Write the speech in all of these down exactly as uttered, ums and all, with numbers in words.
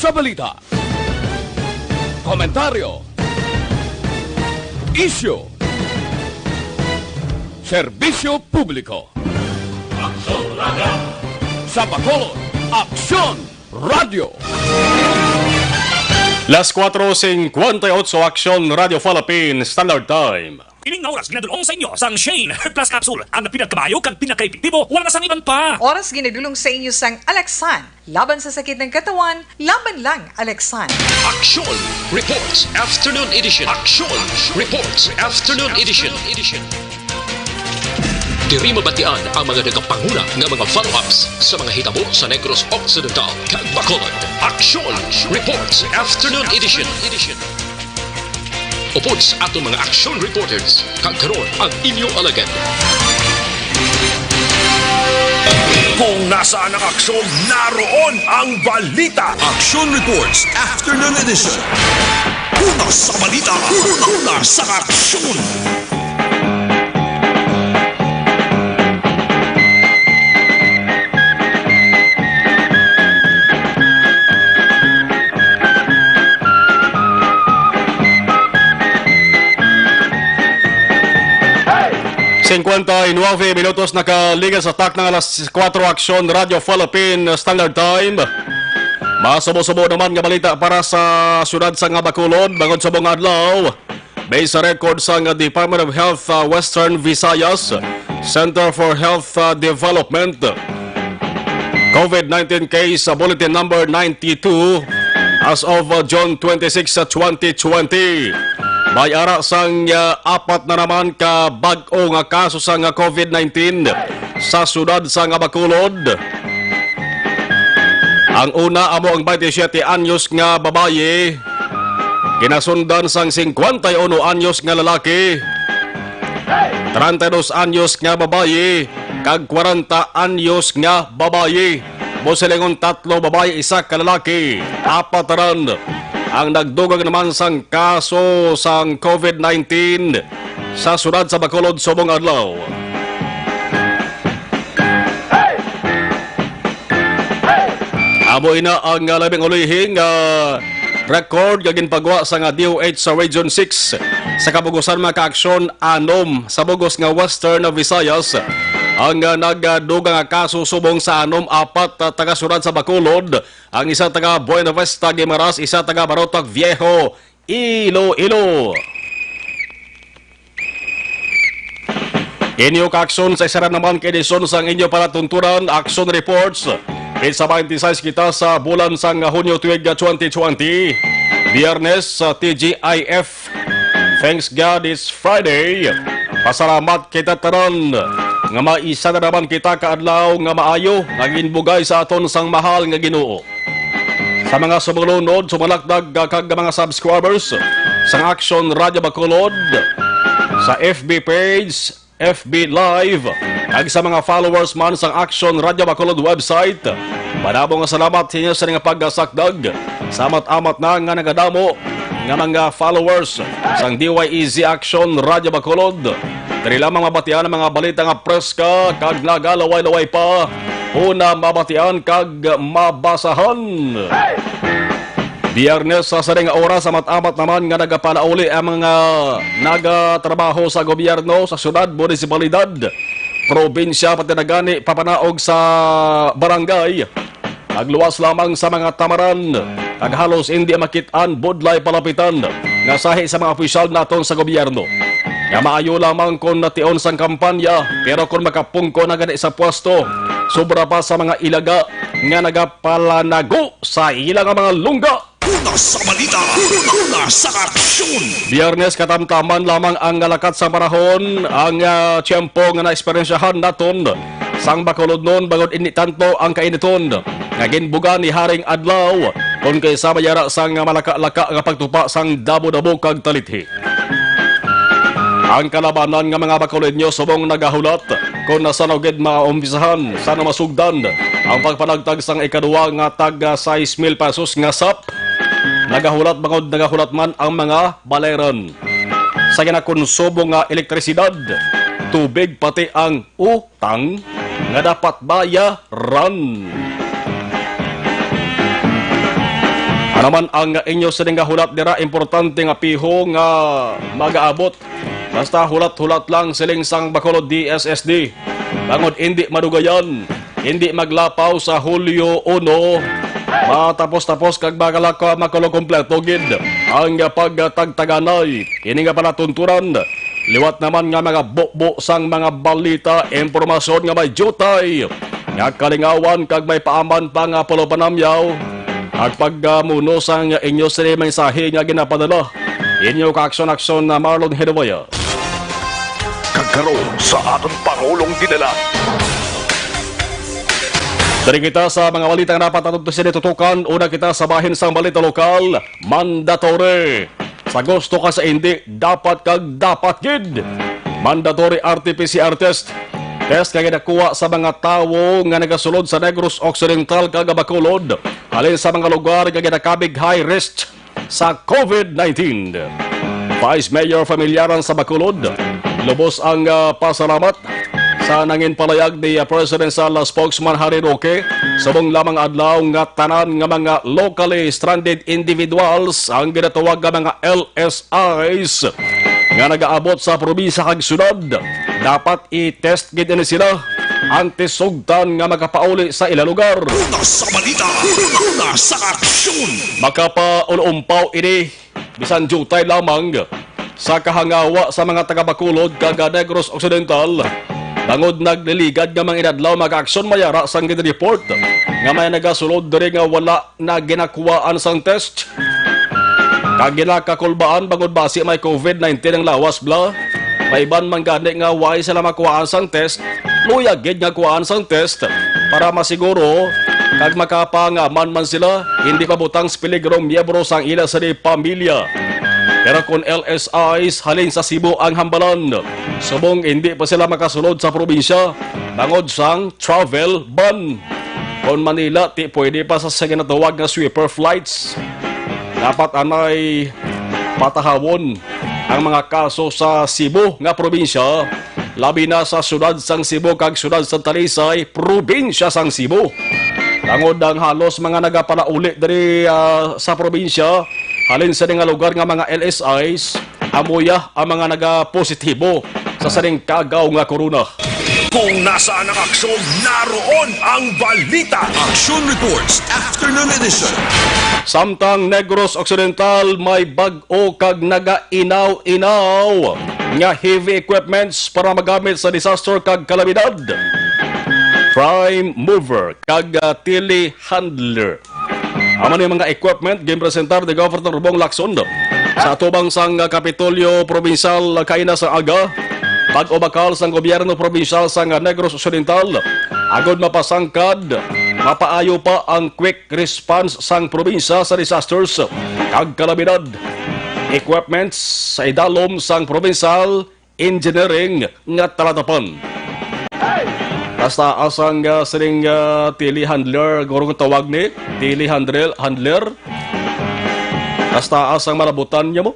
Balita. Komentaryo. Isyu. Serbisyo publiko. Aksyon Radio. Sa Bacolod, Aksyon Radio. Las cuatro cincuenta y ocho, Aksyon Radio Philippines Standard Time. Ining nga oras ginadulong sa inyo sang Shane Herbal Plus Capsule, ang pinagkabayo kag pinakaepektibo, wala na sang iban pa. Oras ginadulong sa inyo sang Alaxan, laban sa sakit ng katawan, laban lang Alaxan. Aksyon Reports Afternoon Edition. Aksyon Reports Afternoon Edition. Diri mabatian ang mga nagapanguna nga mga follow-ups sa mga hitabo sa Negros Occidental kag Bacolod. Aksyon Reports Afternoon Edition. Upod sa aton mga aksyon reporters, kag karon ang inyo alagad. Kung nasaan ang aksyon, naroon ang balita. Action Reports Afternoon Edition. Una sa balita, una sa aksyon. Cincuenta y nueve minutos nakaligal sa takna nga alas kuwatro, Aksyon Radio Philippine Standard Time. Masubo-subo naman nga balita para sa siyudad sang Bacolod bangod subong nga adlaw. Based sa record sang Department of Health, uh, Western Visayas Center for Health, uh, Development, COVID nineteen case, uh, bulletin number ninety-two as of, uh, June twenty-six, uh, twenty twenty. May ara sang, uh, apat na naman ka bag-o nga kaso sang, uh, COVID nineteen sa siyudad sang Bacolod. Ang una amo ang twenty-seven anyos nga babayi, ginasundan sang cincuenta y uno anyos nga lalaki, treinta y dos anyos nga babayi, kag kwarenta anyos nga babayi. Mo silingon, tatlo babayi, isa ka lalaki. Apat tanan ang nagdugang naman sang kaso sang COVID nineteen sa siyudad sa Bacolod subong adlaw. Amo ina ang, ah, labing ulihing, ah, record nga ginpagwa sa nga D O H sa Region six. Sa kabugusan, mga kaaksyon, anom sa bugos nga Western Visayas ang, ah, nagdugang nga kaso subong sa anom, apat, ah, taga siyudad sa Bacolod, ang isa taga Buenavista, Guimaras, isa taga Barotac Viejo, Iloilo. Inyo kaaksyon sa isa na naman ka edisyon sang inyo palatuntunan, Action Reports. Pitsa twenty-six kita sa bulan sang Hunyo tuig twenty twenty. Biyernes sa T G I F. Thanks God it's Friday. Pasalamat kita tanan nga may isa na naman kita ka adlaw nga maayo nga ginbugay sa aton sang mahal nga Ginoo. Sa mga sumulunod, sumalakdag, ah, kag mga subscribers sang Action Radio Bacolod, sa F B page, F B Live, kag sa mga followers man sang Action Radio Bacolod website, madamo nga salamat sa inyo sa nga pagasakdag. Sa amat-amat na nga nagadamo nga mga followers sang D Y E Z Action Radio Bacolod. Diri lamang mabatian ang mga balita nga preska kag nagalaway-laway pa. Una mabatian kag mabasahan. Biyernes sa sining nga oras, amat-amat naman nga nagapalauli ang mga nagatrabaho sa gobyerno, sa syudad, munisipalidad, probinsya, pati na gani papanaog sa barangay. Nagluwas lamang sa mga tamaran, kag halos indi makit-an budlay palapitan nga sahi sa mga opisyal naton sa gobyerno. Nga maayo lamang kon nation sang kampanya, pero kon makapungko na gani sa pwesto, sobra pa sa mga ilaga nga nagapalanago sa ila nga mga lungga. Una sa balita, una sa aksyon. Biyernes katamtaman lamang ang lakat sa panahon, ang, ah, tiyempo nga naeksperyensyahan naton sang Bacolodnon bangod ini tanto ang kainiton nga ginbuga ni Haring Adlaw, kon kaysa may ara sang malaka-laka nga pagtupa sang damo-damo kag talithi. Ang kalabanan nga mga Bacolodnon subong nagahulat kon nasan-o gid maumpisahan, san-o masugdan ang pagpanagtag sang ikaduha nga tag sais mil pesos nga sap. Nagahulat bangod nagahulat man ang mga balayran sa ginakonsumo nga elektrisidad, tubig, pati ang u- tang nga dapat bayaran. Ano man ang inyo sining nga hulat dira, importante nga piho nga magaabot. Basta hulat-hulat lang, siling sang Bacolod D S S D. Bangod indi madugayan, indi maglapaw sa Hulyo uno, matapos-tapos kag makalaka-, makulo kompleto gid ang pagtagtaganay. Ini nga palatuntunan, liwat naman nga mga bukbo sang mga balita, impormasyon nga may diutay, nga kalingawan kag may paaman pa nga pulupanamyaw, ag pagkamuno sang inyo sini mensahe nga ginapadala. Inyo kaaksyon-aksyon na Marlon Hinuwaya. Kag karon sa aton Pangulong Dinala. Diri kita sa mga balita nga dapat naton sini tutukan. Una kita sa bahin sang balita lokal, mandatory. Sa gusto ka sa hindi, dapat kag dapat gid. Mandatory R T P C R test. Test nga ginakuha sa mga tawo nga nagasulod sa Negros Occidental kag Bacolod, halin sa mga lugar nga ginakabig high risk sa COVID nineteen. Vice Mayor Familiaran sa Bacolod, lubos ang, ah, pasalamat sa nangin palayag ni, ah, Presidential Spokesman Harry Roque, subong lamang adlaw nga tanan nga mga locally stranded individuals ang ginatawag nga mga L S Is nga nagaabot sa probinsya kag syudad, dapat i-test gid ini sila antes sugtan nga makapauli sa ila lugar. Una sa balita, una sa aksyon. Makapaulumpaw ini bisan diutay lamang sa kahangawa sa mga taga Bacolod kag Negros Occidental, bangod nagliligad nga mga inadlaw mag-aksyon mayara sang gin-report nga may nagasulod diri nga wala na ginakuhaan sang test. Kag ginakakulbaan bangod basi may COVID nineteen ang lawas bala. May iban man gani nga way sila makuhaan sang test, luyag gid nga kuhaan sang test para masiguro kag makapangaman man sila, hindi mabutang sa peligro ang miyembro sang ila sini pamilya. Pero kon L S Is halin sa Cebu ang hambalan, subong hindi pa sila makasulod sa probinsya bangod sang travel ban. Kon Manila, ti pwede pa sa, sa ginatawag nga sweeper flights. Dapat anay patahawon ang mga kaso sa Cebu nga probinsya, labi na sa siyudad sang Cebu kag siyudad sa Talisay, probinsya sang Cebu. Tangod ang halos mga nagapalauli diri, ah, sa probinsya, halin sa nga lugar nga mga L S Is, amuya ang mga nagapositibo sa sining kagaw nga corona. Kung nasaan ang aksyon, naroon ang balita. Action Reports, Afternoon Edition. Samtang Negros Occidental may bag-o kag nagainaw-inaw nga heavy equipments para magamit sa disaster kag kalamidad. Prime mover kag, ah, telehandler. Amo ni mga equipment ginpresentar ni Governor Bong Lacson sa atubang sang Kapitolyo Provincial kaina sa aga. Bag-o bakal sang gobyerno probinsyal sang Negros Occidental agod mapasangkad, mapaayo pa ang quick response sang probinsya sa disasters kag kalamidad. Equipments sa idalom sang provincial engineering nga talatapan. Basta asang, ah, sining, ah, telehandler, gurong tawag ni telehandler, handler. Basta asang marabutan niya mo.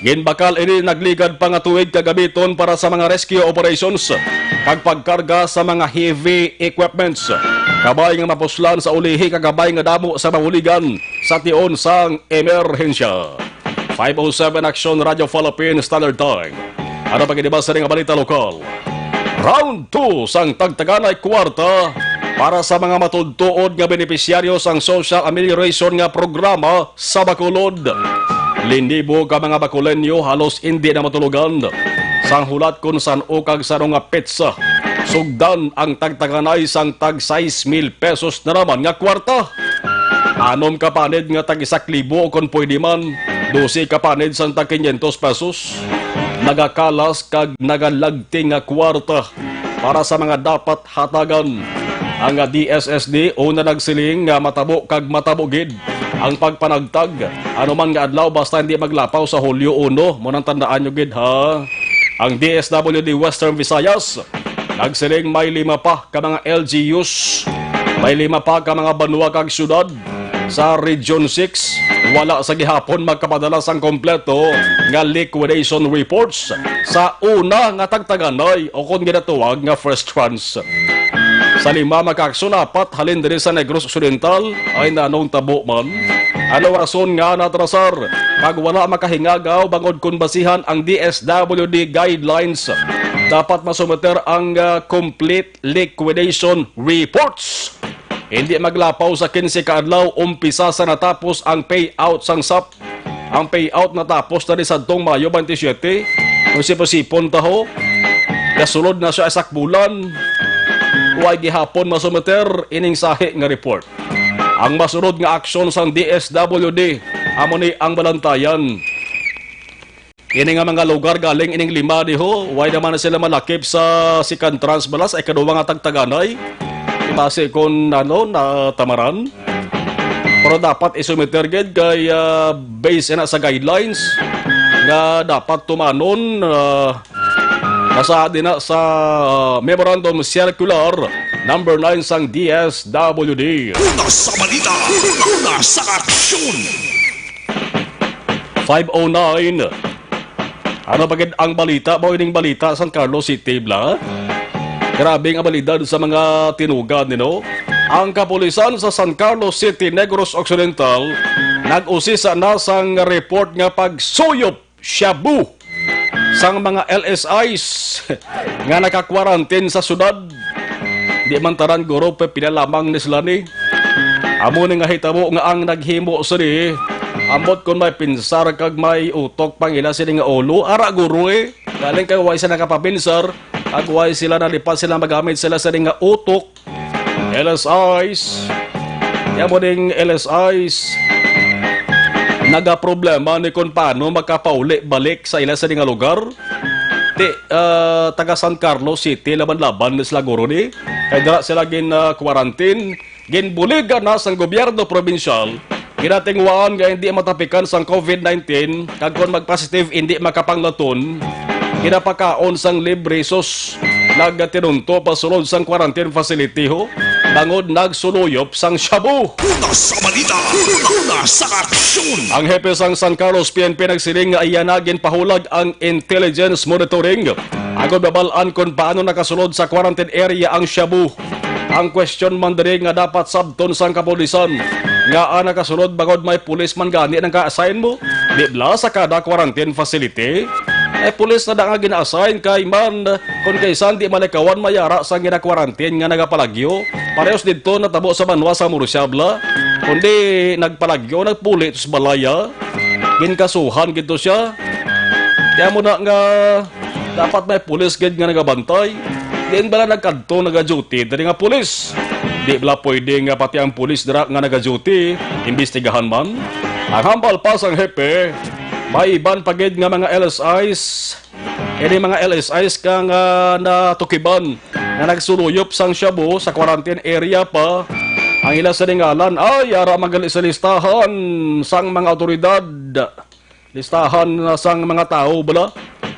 Ginbakal ini nagligad pa nga tuig kagamiton para sa mga rescue operations kag pagkarga sa mga heavy equipments. Kabay nga mapuslan sa ulihi kag kabay nga damo sa mahuligan sa tion sang emerhensya. Five oh seven Action Radio Philippines Standard Time. Ano pa gid ba sa nga balita lokal? Round two sang tagtaganay kwarta para sa mga matudtuod nga benepisyaryo sang social amelioration nga programa sa Bacolod. Linibo ka mga Bacoleño halos indi na matulogan sang hulat kon san-o kag san-o nga petsa sugdan ang tagtaganay sang tag sais mil pesos na naman nga kwarta. Anom ka panid nga tag isa ka libo, o kon pwede man, dose ka panid sang tag kinyentos pesos, nagakalas kag nagalagting nga kwarta para sa mga dapat hatagan. Ang D S S D una nagsiling nga matabo kag matabo gid ang pagpanagtag anuman nga adlaw basta hindi maglapaw sa Hulyo uno. Mo nang tandaan nyo gid, ha? Ang D S W D Western Visayas nagsiling may lima pa ka mga L G Us, may lima pa ka mga banwa kag syudad sa Region six wala sa gihapon magkapadala sang kompleto nga liquidation reports sa una nga tagtaganay o kon ginatawag nga first tranche. Talima, makaaksyon apat halin diri sa Negros Occidental. Ay, nanong tabo man? Ano rason nga natrasar? Kag wala makahingagaw bangod kon basihan ang D S W D guidelines. Dapat masumiter ang, ah, complete liquidation reports. Hindi maglapaw sa quince ka adlaw umpisa sa natapos ang payout sang sap. Ang payout natapos na ni sadtong Mayo twenty-seven. Kung sipon-sipon taho, nasulod na siya sa bulan. Way gihapon masumiter ining sahi nga report. Ang masunod nga aksyon sang D S W D, amo ni ang balantayan. Ini nga mga lugar galing ining lima diho, way naman na sila malakip sa second tranche bala sa ikaduha nga tagtaganay. Base kon ano, natamaran. Pero dapat isumiter gid kay, ah, base na sa guidelines nga dapat tumanon, ah, nasa din na sa, ah, Memorandum Circular number nine sang D S W D. Una sa balita, una sa aksyon. Five oh nine. Ano ba gid ang balita? Mao ining balita, San Carlos City, bla? Grabe ang abalidad sa mga tinugan, you know? Ang kapulisan sa San Carlos City, Negros Occidental, nag-usisa na sang report nga pagsuyop shabu sang mga L S Is nga naka-quarantine sa syudad. Di man tanan, guro, pe, pila lamang ni sila ni. Amo ni nga hitabo nga ang naghimo sini, ambot kon may pinsar kag may utok pang ila sini nga ulo, ara, guro, eh. Galing kay way sila nakapapinsar, kag way sila nalipat sila magamit sila sini nga utok. L S Is. Kaya mo ding L S Is. Nagaproblema ni kung paano makapauli balik sa ila sini nga lugar. Ti, ah, taga San Carlos City, laban-laban ni sila, guro, ni. Kay dira sila gin, ah, quarantine, ginbuligan na sang gobyerno probinsyal, ginatingwaan nga hindi matapikan sang COVID nineteen, kag kon magpositive, hindi makapanglaton, ginapakaon sang libre sus, nagatinunto pasulod sang quarantine facility, ho, bangod nagsuluyop sang shabu. Una sa balita, una sa aksyon. Ang hepe sang San Carlos P N P nagsiling nga iya na ginpahulag ang intelligence monitoring agod mabal-an kon paano nakasulod sa quarantine area ang shabu. Ang question man diri nga dapat sabton sang kapulisan, ngaa nakasulod bangod may pulis man gani nang ka-assign mo? Di bala sa kada quarantine facility? May pulis na da nga gina-assign kay man, kung kaisan di malikawan mayara sang gina-quarantine nga nagapalagyo. Parehos didto natabo sa banwa sa Murcia, bala. Kundi nagpalagyo, nagpuli to sa balaya. Ginkasuhan gid to siya. Kaya mo na nga dapat may pulis gid nga nagabantay. Diin bala nagkadto, naga-duty diri nga pulis? Di bala pwede nga pati ang pulis dira nga naga-duty imbestigahan man? Ang hambal pa sang hepe, may iban pa gid nga mga L S Is. Ini mga L S Is ka nga natukiban nga nagsuluyop sang shabu sa quarantine area pa. Ang ila sa ngalan ay ara magali sa listahan sang mga awtoridad. Listahan na sang mga tawo bala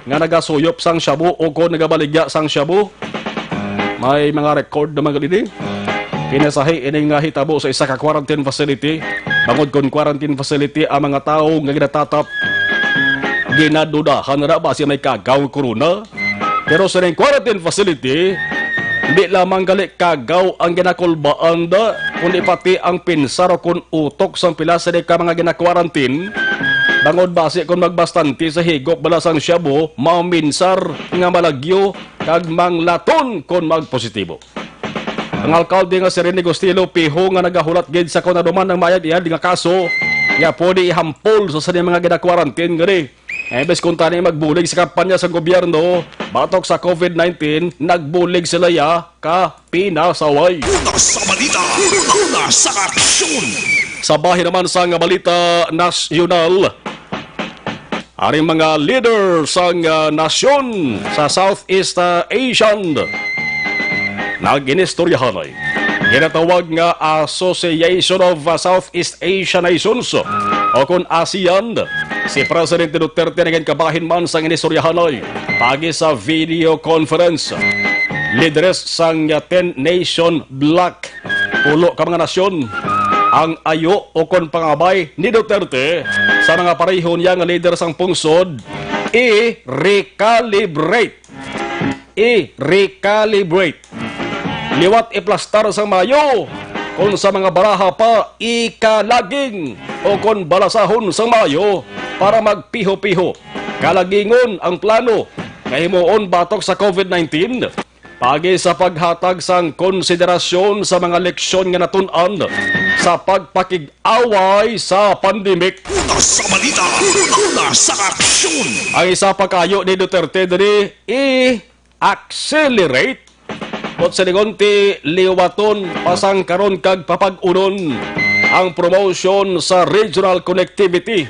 nga nagasuyop sang shabu o kon nagabaligya sang shabu. May mga record naman gani. Kinasahi ini nga hitabo sa isa ka quarantine facility. Bangod kon quarantine facility ang mga tawo nga ginatatap, ginadudahan na basi may kagaw corona. Pero sa ning quarantine facility, hindi lamang gali kagaw ang ginakulbaan da, kundi pati ang pinsar o kon utok sang pila sa di ka mga gina-quarantine, bangod basi kon magbastante sa higop bala sang shabu, maminsar nga malagyo kag manglaton kon magpositibo. Ang alkalde nga si Rene Gustilo Piho nga nagahulat gid sa kon ano man ang mayad-iyad nga kaso nga pwede ihampol sa sini mga gina-quarantine gani. Imbes kuntani magbulig sa kampanya sa gobyerno batok sa COVID nineteen, nagbulig sila ya ka pinasaway. Una sa balita, una sa aksyon. Sa bahin naman sang balita nasyonal, aring mga leader sang, ah, nasyon sa Southeast, ah, Asian nag-inistoryahanay. Ginatawag nga Association of, ah, Southeast Asian Nations o kon ASEAN. Si Presidente Duterte naging kabahin man sang inistoryahanay pagi sa video conference. Lideres sang ten nation bloc, pulo ka mga nasyon, ang ayo o kon pangabay ni Duterte sa mga pareho niya nga lider sang pungsod, i-recalibrate. I-recalibrate. Liwat iplastar sang maayo. Kon sa mga baraha pa, ikalaging, o kon balasahon sang maayo para magpiho-piho. Kalagingon ang plano nga himuon batok sa COVID nineteen, paagi sa paghatag sang konsiderasyon sa mga leksyon nga natun-an sa pagpakig-away sa pandemic. Una sa balita, una sa aksyon. Ang isa pa kayo ni Duterte diri, i-accelerate, o silingon ti liwaton, pasangkaron kag papag-unon ang promotion sa regional connectivity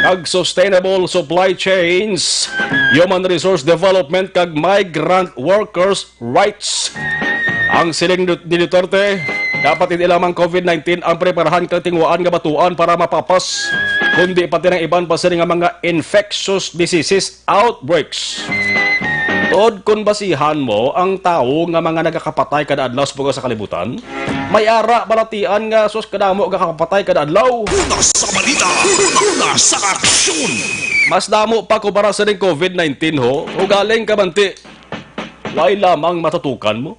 kag sustainable supply chains, human resource development kag migrant workers rights. Ang siling ni Duterte, dapat hindi lamang COVID nineteen ang preparahan kag tinguhaan nga batuan para mapapas, kundi pati ang iban pa sini nga mga infectious diseases outbreaks. Tod, kon basihan mo ang tawo nga mga nagakapatay kada adlaw sa buga sa kalibutan, may ara balatian nga sus kadamo gakapatay kada adlaw. Una sa balita, una sa aksyon. Mas damo pa kumpara sa ning COVID nineteen, ho. Ugaling kabanti, wala lamang matutukan mo.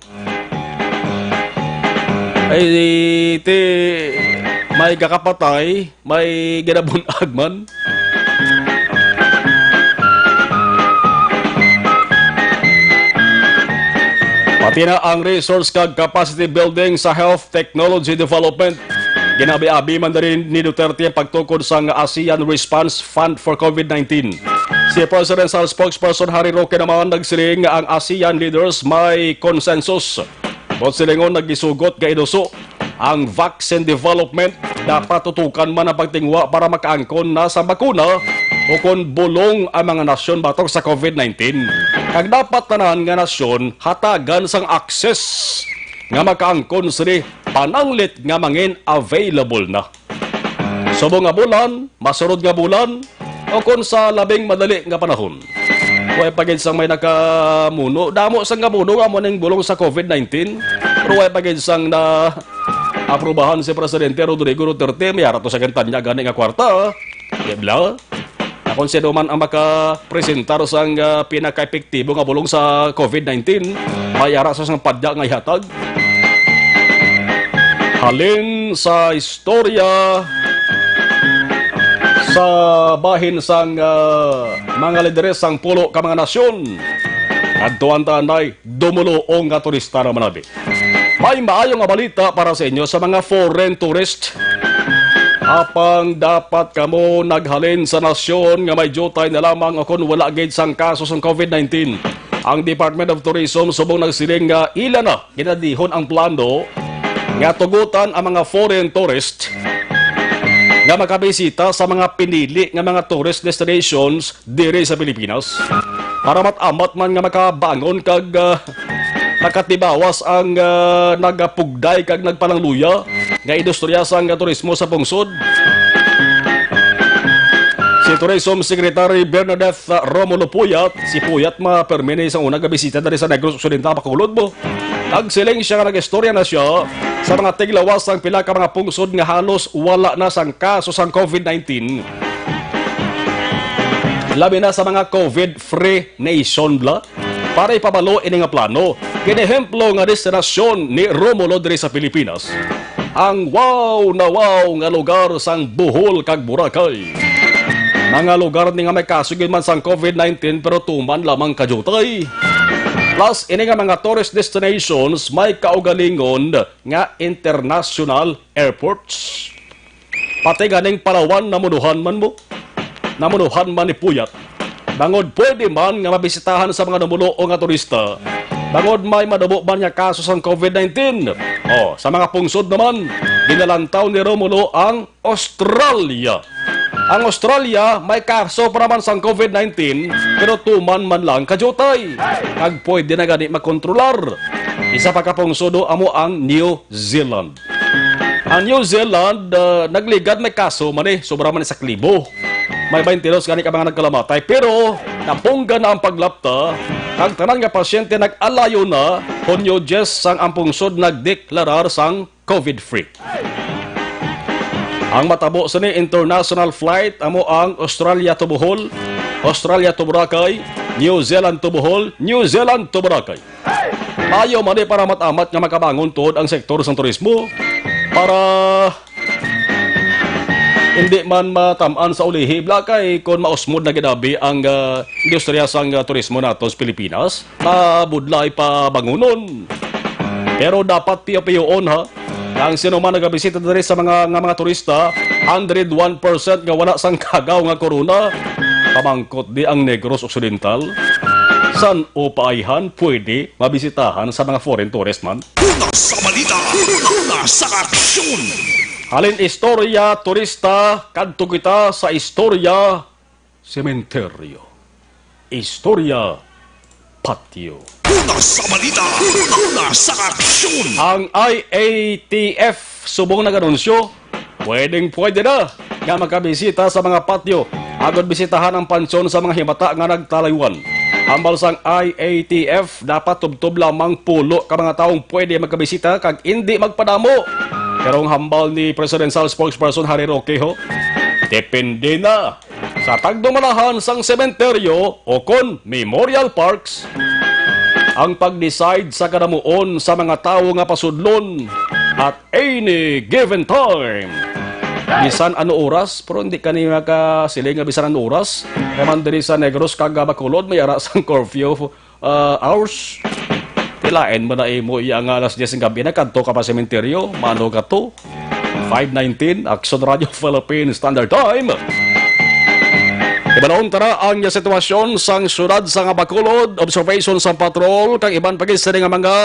Ay, ti, may gakapatay, may ginabun-ag man. Pati na ang resource kag capacity building sa health technology development. Ginabi-abi man diri ni Duterte ang pagtukod sang ASEAN Response Fund for COVID nineteen. Si Presidential Spokesperson Harry Roque naman nagsiling nga ang ASEAN leaders may consensus. Buot silingon, nagisugot nga inuso ang vaccine development, dapat tutukan man ang pagtingwa para makaangkon na sa bakuna o kon bulong ang mga nasyon batok sa COVID nineteen. Kag dapat tanan nga nasyon hatagan sang access nga makaangkon sini pananglit nga mangin available na. Subong nga bulan, masunod nga bulan, o kon sa labing madali nga panahon. Way pa gid sang may nakamuno. Damo sang kamuno nga amo ning bulong sa COVID nineteen. Pero way pa gid sang na aprubahan si Presidente Rodrigo Duterte. May ara to sa gintanya gani nga kwarta. Di bla? Na kung sino man ang makapresentar sang, ah, pinaka-epektibo nga bulong sa COVID nineteen, may ara sa sang padya nga ihatag. Halin sa istorya sa bahin sang, ah, mga lideres sang pulo ka mga nasyon, adtuan ta anay dumuloong nga turista naman abi. May maayo nga balita para sa inyo sa mga foreign tourist. Apang dapat kamo naghalin sa nasyon nga may diutay na lamang o kon wala gid sang kaso sang COVID nineteen. Ang Department of Tourism subong nagsiling nga ila na ginadihon ang plano nga tugutan ang mga foreign tourist nga makabisita sa mga pinili nga mga tourist destinations diri sa Pilipinas. Para mat-amat man nga makabangon kag, ah, makatibawas ang, ah, nagapugday kag nagpalangluya nga industriya sang turismo sa pungsod. Si Tourism Secretary Bernadette Romulo Puyat, si Puyat mapermi ni sang una nga bisita diri sa Negros Occidental, Bacolod mo. Nagsiling siya nga nag-istorya na siya sa mga tiglawas sang pila ka mga pungsod nga halos wala na sang kaso sang COVID nineteen. Labi na sa mga COVID-free nation bla. Para ipabalo ini nga plano, ginehemplo nga destinasyon ni Romulo diri sa Pilipinas, ang wow na wow nga lugar sang Bohol kag Boracay. Mga lugar ni nga may kaso gid man sang COVID nineteen pero tuman lamang ka diutay. Plus, ini nga mga tourist destinations may kaugalingon nga international airports. Pati ganing Palawan namunuhan man mo. Namunuhan man ni Puyat. Bangod pwede man nga mabisitahan sa mga namuloo nga turista. Bangod may madamo man nga kaso sang COVID nineteen. O, sa mga pungsod naman, ginalantaw ni Romulo ang Australia. Ang Australia may kaso pa naman sang COVID nineteen, pero tuman man lang ka diutay. Kag pwede na gani makontrolar. Isa pa ka pungsod amo ang New Zealand. Ang New Zealand, ah, nagligad may kaso man eh, sobra man sa klibo. May twenty-dos gani ka mga nagkalamatay, pero napunggan na ang paglapta. Ang tanan nga pasyente nag-alayo na, Hunyo diyes sang ang pungsod nagdeklarar sang COVID-free. Ang matabo sini international flight amo ang Australia to Bohol, Australia to Boracay, New Zealand to Bohol, New Zealand to Boracay. Maayo man ni para mat-amat nga makabangon tuod ang sektor sang turismo para hindi man matam-an sa ulihi, bala kay kon mausmod na gid abi ang, ah, industriya sang, ah, turismo nato sa Pilipinas, mabudlay pa bangunon. Pero dapat piyo-piyoon, ha, ang sino man nagabisita diri sa mga, nga mga turista, hundred one percent nga wala sang kagaw nga corona. Pamangkot di ang Negros Occidental? San o paayhan pwede mabisitahan sa mga foreign tourist man? Una sa balita, una sa aksyon. Halin istorya turista, kadto kita sa istorya sementeryo. Istorya patio. Una sa balita, una sa aksyon. Ang I A T F subong nag-anunsyo, pwedeng pwede na nga makabisita sa mga patio agod bisitahan ang pansyon sa mga himata nga nagtalaywan. Hambal sang I A T F, dapat tubtob lamang pulo ka mga taong pwede magkabisita kag indi magpadamo. Pero ang hambal ni Presidential Spokesperson Harry Roque, ho, depende na sa tagdumalahan sang sementeryo o kon memorial parks ang pag-decide sa kadamuon sa mga tawo nga pasudlon at any given time. Bisan ano oras, pero hindi kani makasiling nga bisan ano oras. Kaya man diri sa Negros kag Bacolod, may ara sang curfew, ah, hours. Tilain mo na imo iya nga alas diyes ng gabi na kadto ka pa sementeryo, mano ka to? Five nineteen, Action Radio Philippines Standard Time. Ibalon tara ang sitwasyon sang syudad sang Bacolod, observation sang patrol, kag iban pa gid sini nga mga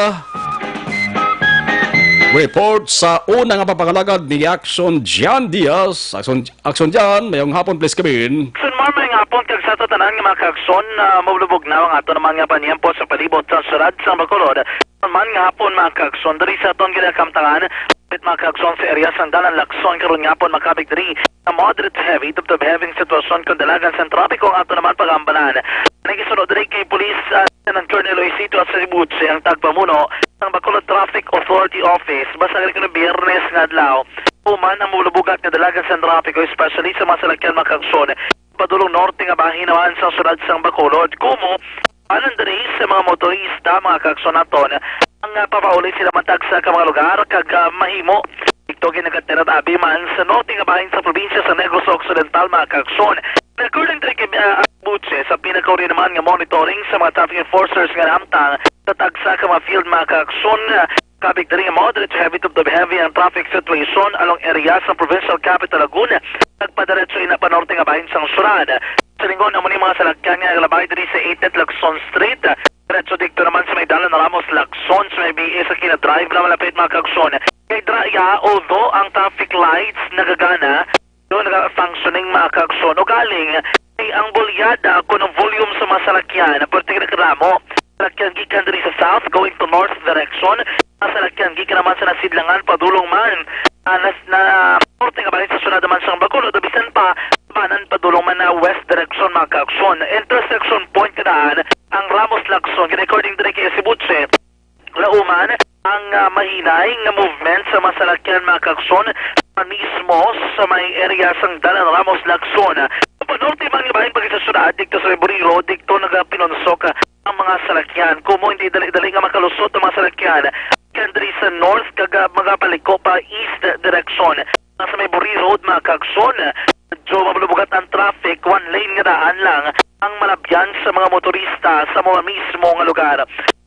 report sa una nga papangalagad ni Action Jan Diaz. Action, Action Jan, mayong hapon, please come in. Action, Mar, mayong hapon kag sa tanan nga mga kaakson, ah, maulubog na ang ato naman nga paniyempo sa palibot sa syudad sang Bacolod. Man nga hapon, mga kaakson, diri sa aton ginakamtangan, hapit, mga kaakson, sa area sang Dalan Lacson, karon nga hapon makabig diri nga moderate to heavy, tubtob heavy ang sitwasyon kung dalagan sang trapiko ang ato naman pag-ambanan. Nagisuno diri kay Police, ah, Lieutenant Colonel Luisito Asaribuche, ang tagpamuno sang Bacolod Traffic Authority Office, basta kini Biyernes nga adlaw, human ang maulubog nga dalagan sang trapiko, especially sa mga salakyan, mga kaakson, padulong norte nga bahin naman sa syudad sang Bacolod. Kumo, alang diri sa mga motorista, mga kaakson naton, ang, ah, papauli sila matag sa ka mga lugar kag, ah, mahimo dito ginagatera abi man sa norte nga bahin sa probinsya sa Negros Occidental, mga kaakson. According to kay, ah, Buche, sa pinakauli naman nga monitoring sa mga traffic enforcers nga nahamtang sa tagsa ka mga field, mga kaakson, ah, kabig diri nga moderate to heavy to heavy ang traffic situation along area sa provincial capital Laguna. Nagpadiretso ina pa norte nga bahin sang syudad. Sa lingon, amo ni mga salakyan nga nagalabay diri sa eightieth Lacson Street. Diretso dikto naman sa may Dalan Ramos Lacson, sa may B A sa Kina Drive na malapit, mga kaakson. Kay Draya, although ang traffic lights nagagana, do nagafunctioning, mga kaakson. Ugaling, kay ang bolyada kuno volume sa mga salakyan, perting reklamo, salakyan gikan diri sa south going to north direction, mga salakyan gikan naman sa nasidlangan padulong man, ah, nas-, na norte nga bahin sa syudad naman sang Bacolod, o bisan pa, banan padulong man na west direction, mga kaakson. Intersection point kadaan ang Ramos Lacson, according diri kay Sibuche. Lauman ang, ah, mahinay nga movement sa mga salakyan, mga kaakson, mismo sa may area sang Dalan Ramos Lacson. Panorte man nga bahin pa gid sa syudad, dikto sa Bureau, dikto nagapinunsok ang mga salakyan. Kumo hindi dali-dali nga makalusot ang mga salakyan kan diri sa north kag, ah, magapaliko pa east direction. Sa may Buri Road, mga kaakson, medyo mabulubugat ang traffic, one lane nga daan lang ang malabyan sa mga motorista sa mga mismo nga lugar.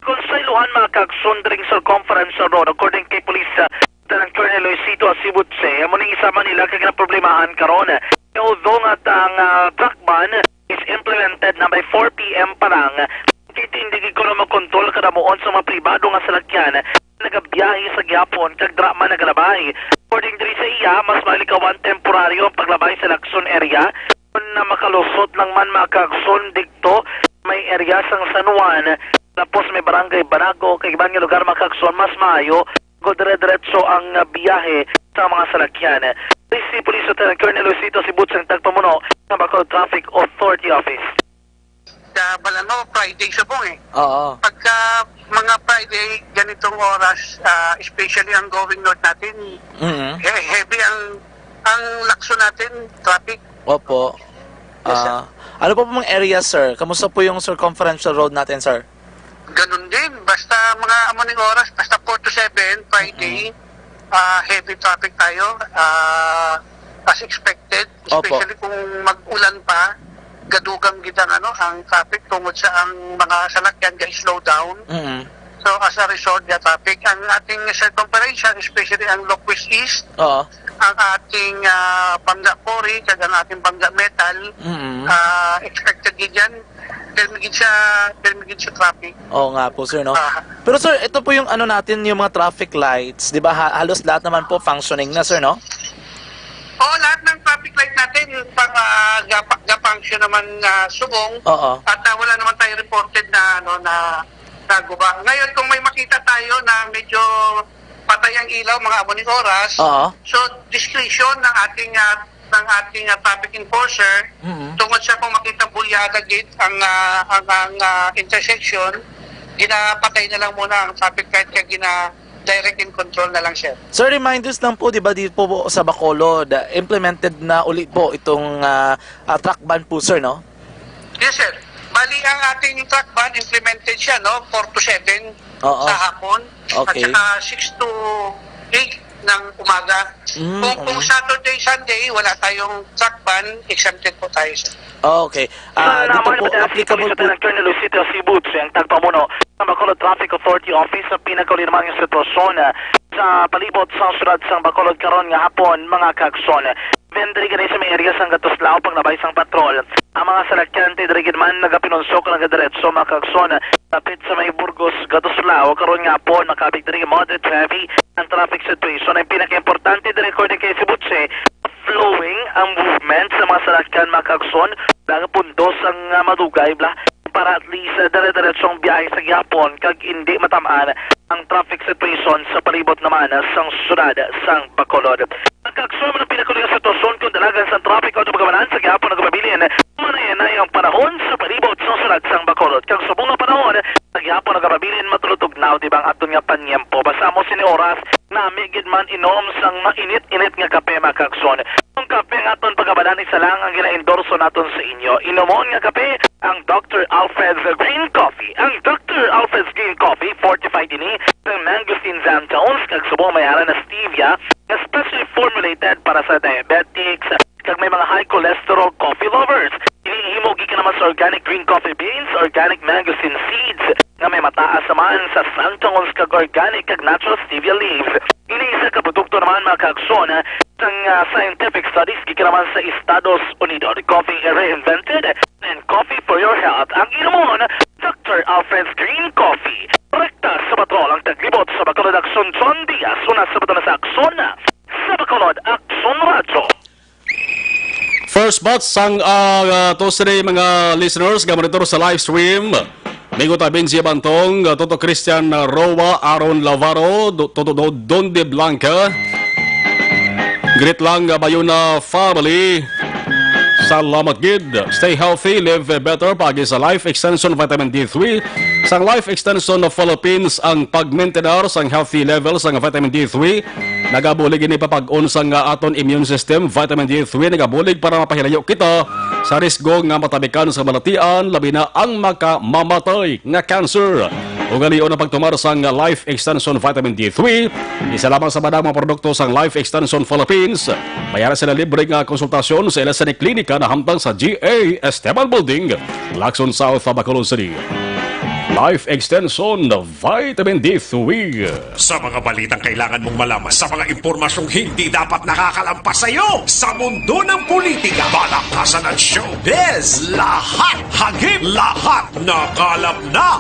Kung sa iluhan, mga kaakson, dring Circumferential Road, according kay Police, ah, Lieutenant Colonel Luisito Asibutse, amo ni isa man nila kag naproblemahan karon. Although nga ang, ah, truck ban is implemented na by four P M pa lang, kay hindi gid kuno makontrol kadamuon sa mga pribado nga salakyan nagabiyahe sa gihapon kag dira man nagalabay. According diri sa iya, mas mailikawan temporaryo ang paglabay sa Lacson area kon na makalusot lang man, mga kaakson, dikto may area sang San Juan, tapos may barangay Banago kag iban nga lugar, mga kaakson, mas maayo kon dire-diretso ang, ah, biyahe sa mga salakyan. Si Police Lieutenant Colonel Luisito Sibut sang tagpamuno sa Bacolod Traffic Authority Office. Sa Balano, Friday subong eh. Oo. Pagka mga Friday, ganitong oras, ah, especially ang going north natin, Mm-hmm. he-, heavy ang, ang Lacson natin, traffic. Opo. Yes, sir. Ah, ano po pong area, sir? Kamusta po yung circumferential road natin, sir? Ganun din, basta mga amo ning oras, basta four to seven, Friday, ah, heavy traffic tayo, ah, as expected, Opo. especially kung mag-ulan pa, gadugang gid ang, ano, ang traffic tungod sa ang mga salakyan ga-slow down. Mm. So, as a result, the traffic, ang ating circumferential, especially ang Loquis East, Oo. ang ating, ah, Bangga Quarry, kag ang ating Bangga Metal, Mm. ah, expected gid yan. Permi gid siya, permi gid siya traffic. Oo nga po, sir, no? Ah. Pero, sir, ito po yung ano natin, yung mga traffic lights, di ba? Ha-, halos lahat naman po functioning na, sir, no? Oo, lahat ng traffic light natin pang, ah, gapa-, ga-function naman, ah, subong. Oo. At, ah, wala naman tayo reported na, ano, na, na guba. Ngayon, kung may makita tayo na medyo patay ang ilaw, mga amo ning oras, Oo. so discretion ng ating, ah, ng ating, ah, traffic enforcer, Mm. tungod sa kung makita bulyada gid ang, ah, ang, ang, ah, intersection, ginapatay na lang muna ang traffic light kaya gina-direct in control na lang, sir. Sir, reminders lang po, di ba, di po sa Bacolod, ah, implemented na uli po itong, ah, ah, truck ban po, sir, no? Yes, sir. Bali, ang ating truck ban, implemented siya, no? Four to seven Oo. sa hapon. Okay. At saka six to eight ng umaga. Mm, Kung, kung mm. Saturday, Sunday, wala tayong truck ban, exempted po tayo, sir. Okay. Ah, Sa dito naman po, sa applicable sa po. Colonel Luisito Sibutse, ang tagpamuno sa Bacolod Traffic Authority Office, sa pinakauli naman nga sitwasyon, ah, sa palibot sa siyudad sang Bacolod karon nga hapon, mga kaagsoon. Vendri gani sa may area sang Gatuslao, paglabay sang patrol. Ang mga salakyan ti diri gid man nagapinunsok, nagadiretso, mga kaagsoon, dapit sa may Burgos, Gatuslao. Karon nga hapon, makabig diri moderate heavy ang traffic situation. Ang pinakaimportante diri, according kay Sibutse, flowing ang movement sa mga salakyan, mga kaagsoon. Nagapundos ang, ah, madugay, bla, para at least, ah, dire-diretso ang biyahe sa gihapon kag hindi matamaan ang traffic situation sa palibot naman sang siyudad sang Bacolod. Ang kaagsoon, ang pinakauli nga sitwasyon kung dalagan sang traffic o pagkamanan sa gihapon nagapabilin, manaynayan ang panahon sa palibot sa siyudad sang Bacolod. Kag subong nga panahon, sa gihapon nagapabilin, matulog-tugnaw, di ba, ang aton nga panyempo. Basta amo sini oras, nami gid man inom sang mainit-init nga kape, mga kaagsoon. Ang kape nga aton pagkamanan, isa lang ang gina-endorso naton sa inyo. Inomon nga kape, ang Doctor Alfred's Green Coffee. Ang Doctor Alfred's Green Coffee, fortified ini sang mangosteen xanthones kag subong may ara na stevia, especially formulated para sa diabetics kag may mga high cholesterol coffee lovers. Ini himo gikan naman sa organic green coffee beans, organic mangosteen seeds, nga may mataas naman sa xanthones kag organic kag natural stevia leaves. Ini isa ka produkto naman, mga kaagsoon, sang, ah, scientific studies gikan naman sa Estados Unidos. Coffee reinvented and coffee for your health. Ang inomon, Doctor Alfred's Green Coffee. Rekta sa patrol ang taglibot sa Bacolod, Aksyon John Diaz. Una sa Bacolod, Aksyon, sa Bacolod, Aksyon Radyo. First batch sang, ah, ah, to sa mga listeners nga monitor sa live stream. Migo ta Benji Bantong, ah, Toto Christian, ah, Roa, Aaron Lavaro, Do-, Toto Do-, Don de Blanca. Greet lang, ah, Bayona family. Salamat gid. Stay healthy, live better. Paagi sa Life Extension Vitamin D three. Sang Life Extension of Philippines ang pag-maintain sang healthy level sang vitamin D three. Nagabulig ini papag-on sang, ah, aton immune system. Vitamin D three nagabulig para mapahilayo kita sa risgo nga matabikan sa balatian, labi na ang makamamatay nga cancer. Ugalion ang pagtumar sang Life Extension Vitamin D three. Isa lamang sa madamo nga produkto sang Life Extension Philippines. May ara sila libre nga konsultasyon sa ila sini klinika na hamtang sa G A Esteban Building, Lacson South, Bacolod City. Life Extension Vitamin D three. Sa mga balitang kailangan mong malaman, sa mga impormasyong hindi dapat nakakalampas sa iyo, sa mundo ng politika, balakasan at showbiz, lahat hagip, lahat nakalap na.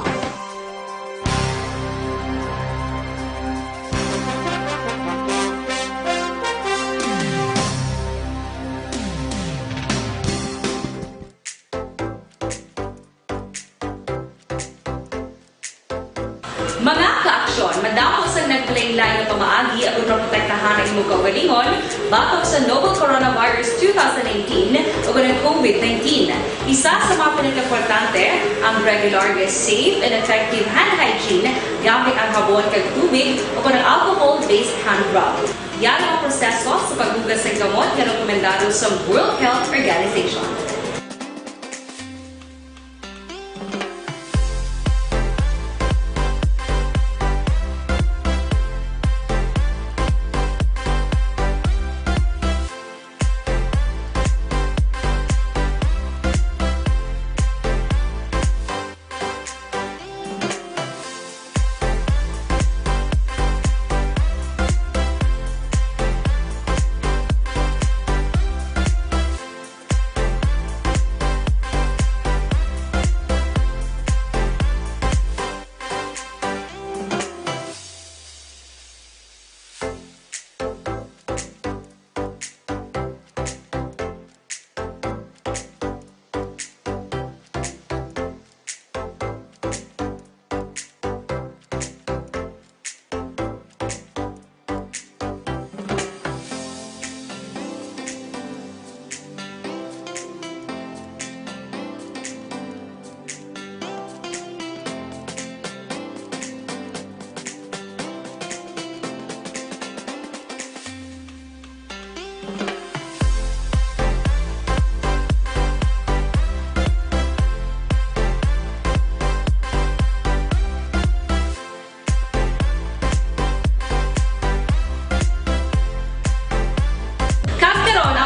Mga ka-aksyon, madamo sang naglain-lain nga pamaagi aron maprotektahan ang imong kaugalingon batok sa novel coronavirus two thousand nineteen o ang COVID nineteen. Isa sa mga pinakaimportante, ang regular nga safe and effective hand hygiene gamit ang habon kag tubig o ang alcohol-based hand rub. Yari ang proseso sa paghugas sa kamot nga rekomendado sa World Health Organization.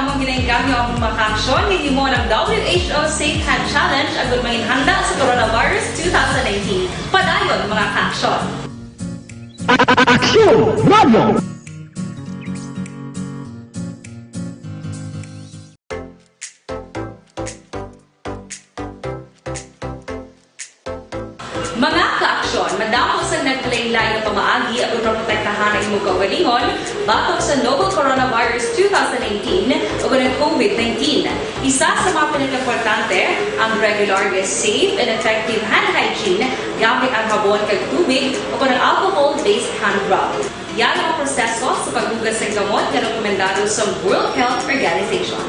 Among ginaengganyo ang mga kaaksyon nga himo ng W H O Safe Hand Challenge agud manginhanda sa coronavirus two thousand nineteen. Padayon, mga kaaksyon. Aksyon Radio! Mga kaaksyon, madamo sang naglain-lain nga pamaagi aron maprotektahan ang imong kaugalingon batok sa novel coronavirus two thousand nineteen o ang COVID nineteen. Isa sa mga pinakaimportante ang regular nga safe and effective hand hygiene gamit ang habon kag tubig o ang alcohol-based hand rub. Yara ang proseso sa paghugas sang kamot nga rekomendado sa World Health Organization.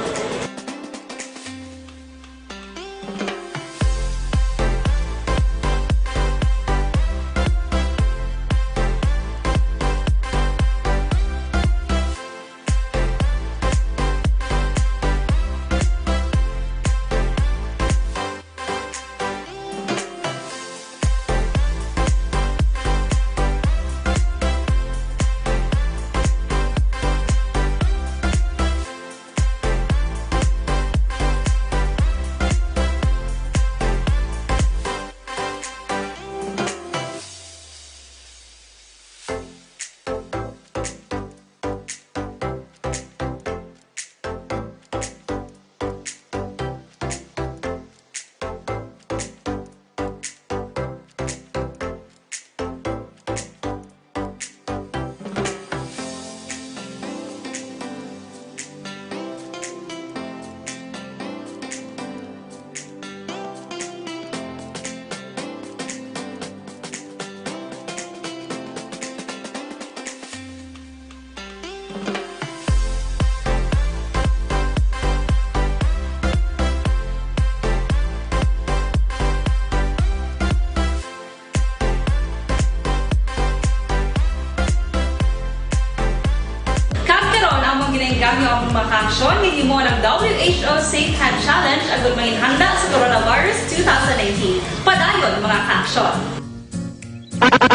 Kag karon, among ginaengganyo ang mga kaaksyon nga himo ng W H O Safe Hand Challenge agud manginhanda sa coronavirus two thousand nineteen. Padayon, mga kaaksyon.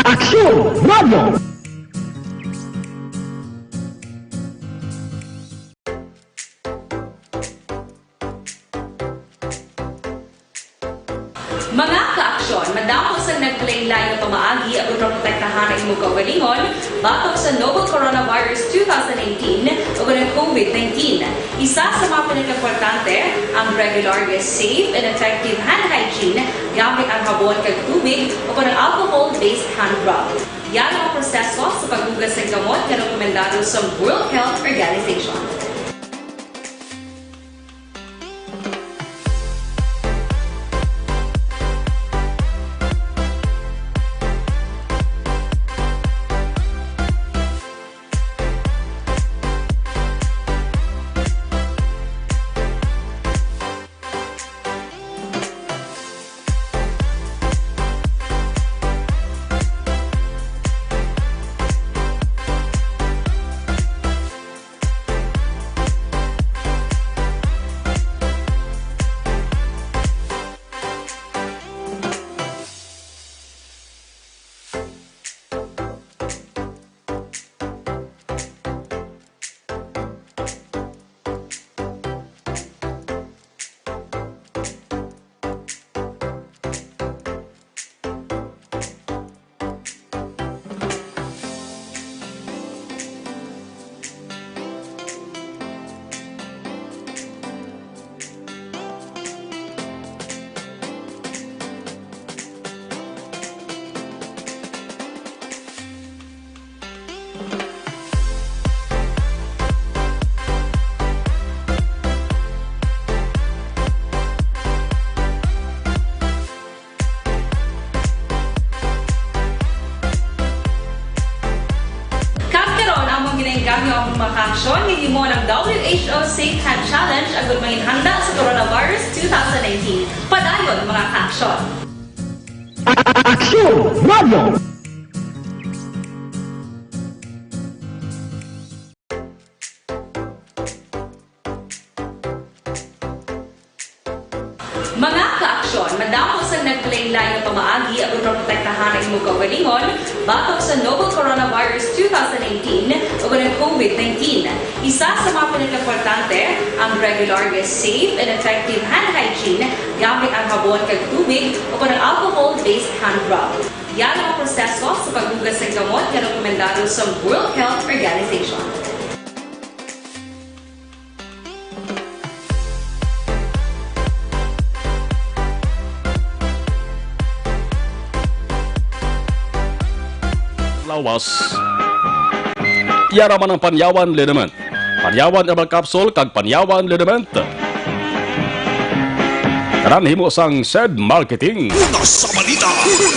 Aksyon Radio! Mga kaaksyon, madamo sang naglain-lain nga pamaagi aron maprotektahan ang imong kaugalingon batok sa novel coronavirus two thousand nineteen o ang COVID nineteen. Isa sa mga pinakaimportante ang regular nga safe and effective hand hygiene gamit ang habon kag tubig o ang alcohol-based hand rub. Yara ang proseso sa paghugas sang kamot nga rekomendado sa World Health Organization. Kag karon, among ginaengganyo ang mga kaaksyon nga himo ng W H O Safe Hand Challenge agud manginhanda sa coronavirus two thousand nineteen. Padayon, mga kaaksyon. Aksyon Radio! Mga ka-aksyon, madamo sang naglain-lain nga pamaagi agud maprotektahan ang imong kaugalingon batok sa novel coronavirus two thousand nineteen o ang COVID nineteen. Isa sa mga pinakaimportante, ang regular nga safe and effective hand hygiene gamit ang habon kag tubig o ang alcohol-based hand rub. Yan ang mga proseso sa paghugas sang kamot nga rekomendado sa World Health Organization. Lawas. Yara man ang Panyawan Liniment. Panyawan Herbal Capsule kag Panyawan Liniment. Tanan himo sang Sed Marketing. Una sa balita,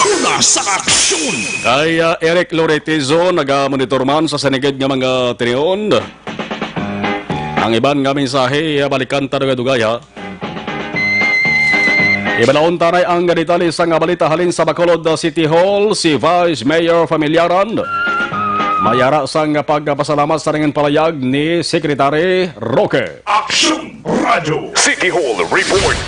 una sa aksyon. Kay ah, Eric Loretizo, naga-monitor man sa sinigid nga mga tinion. Ang iban nga mensahe, ah, balikan ta dugay-dugay, ha. Ibalaon tanay ang detalye sang balita halin sa Bacolod City Hall, si Vice Mayor Familiaran. Mayara sang pagpasalamat sa ning palayag ni Secretary Roque. Action Radio City Hall Report.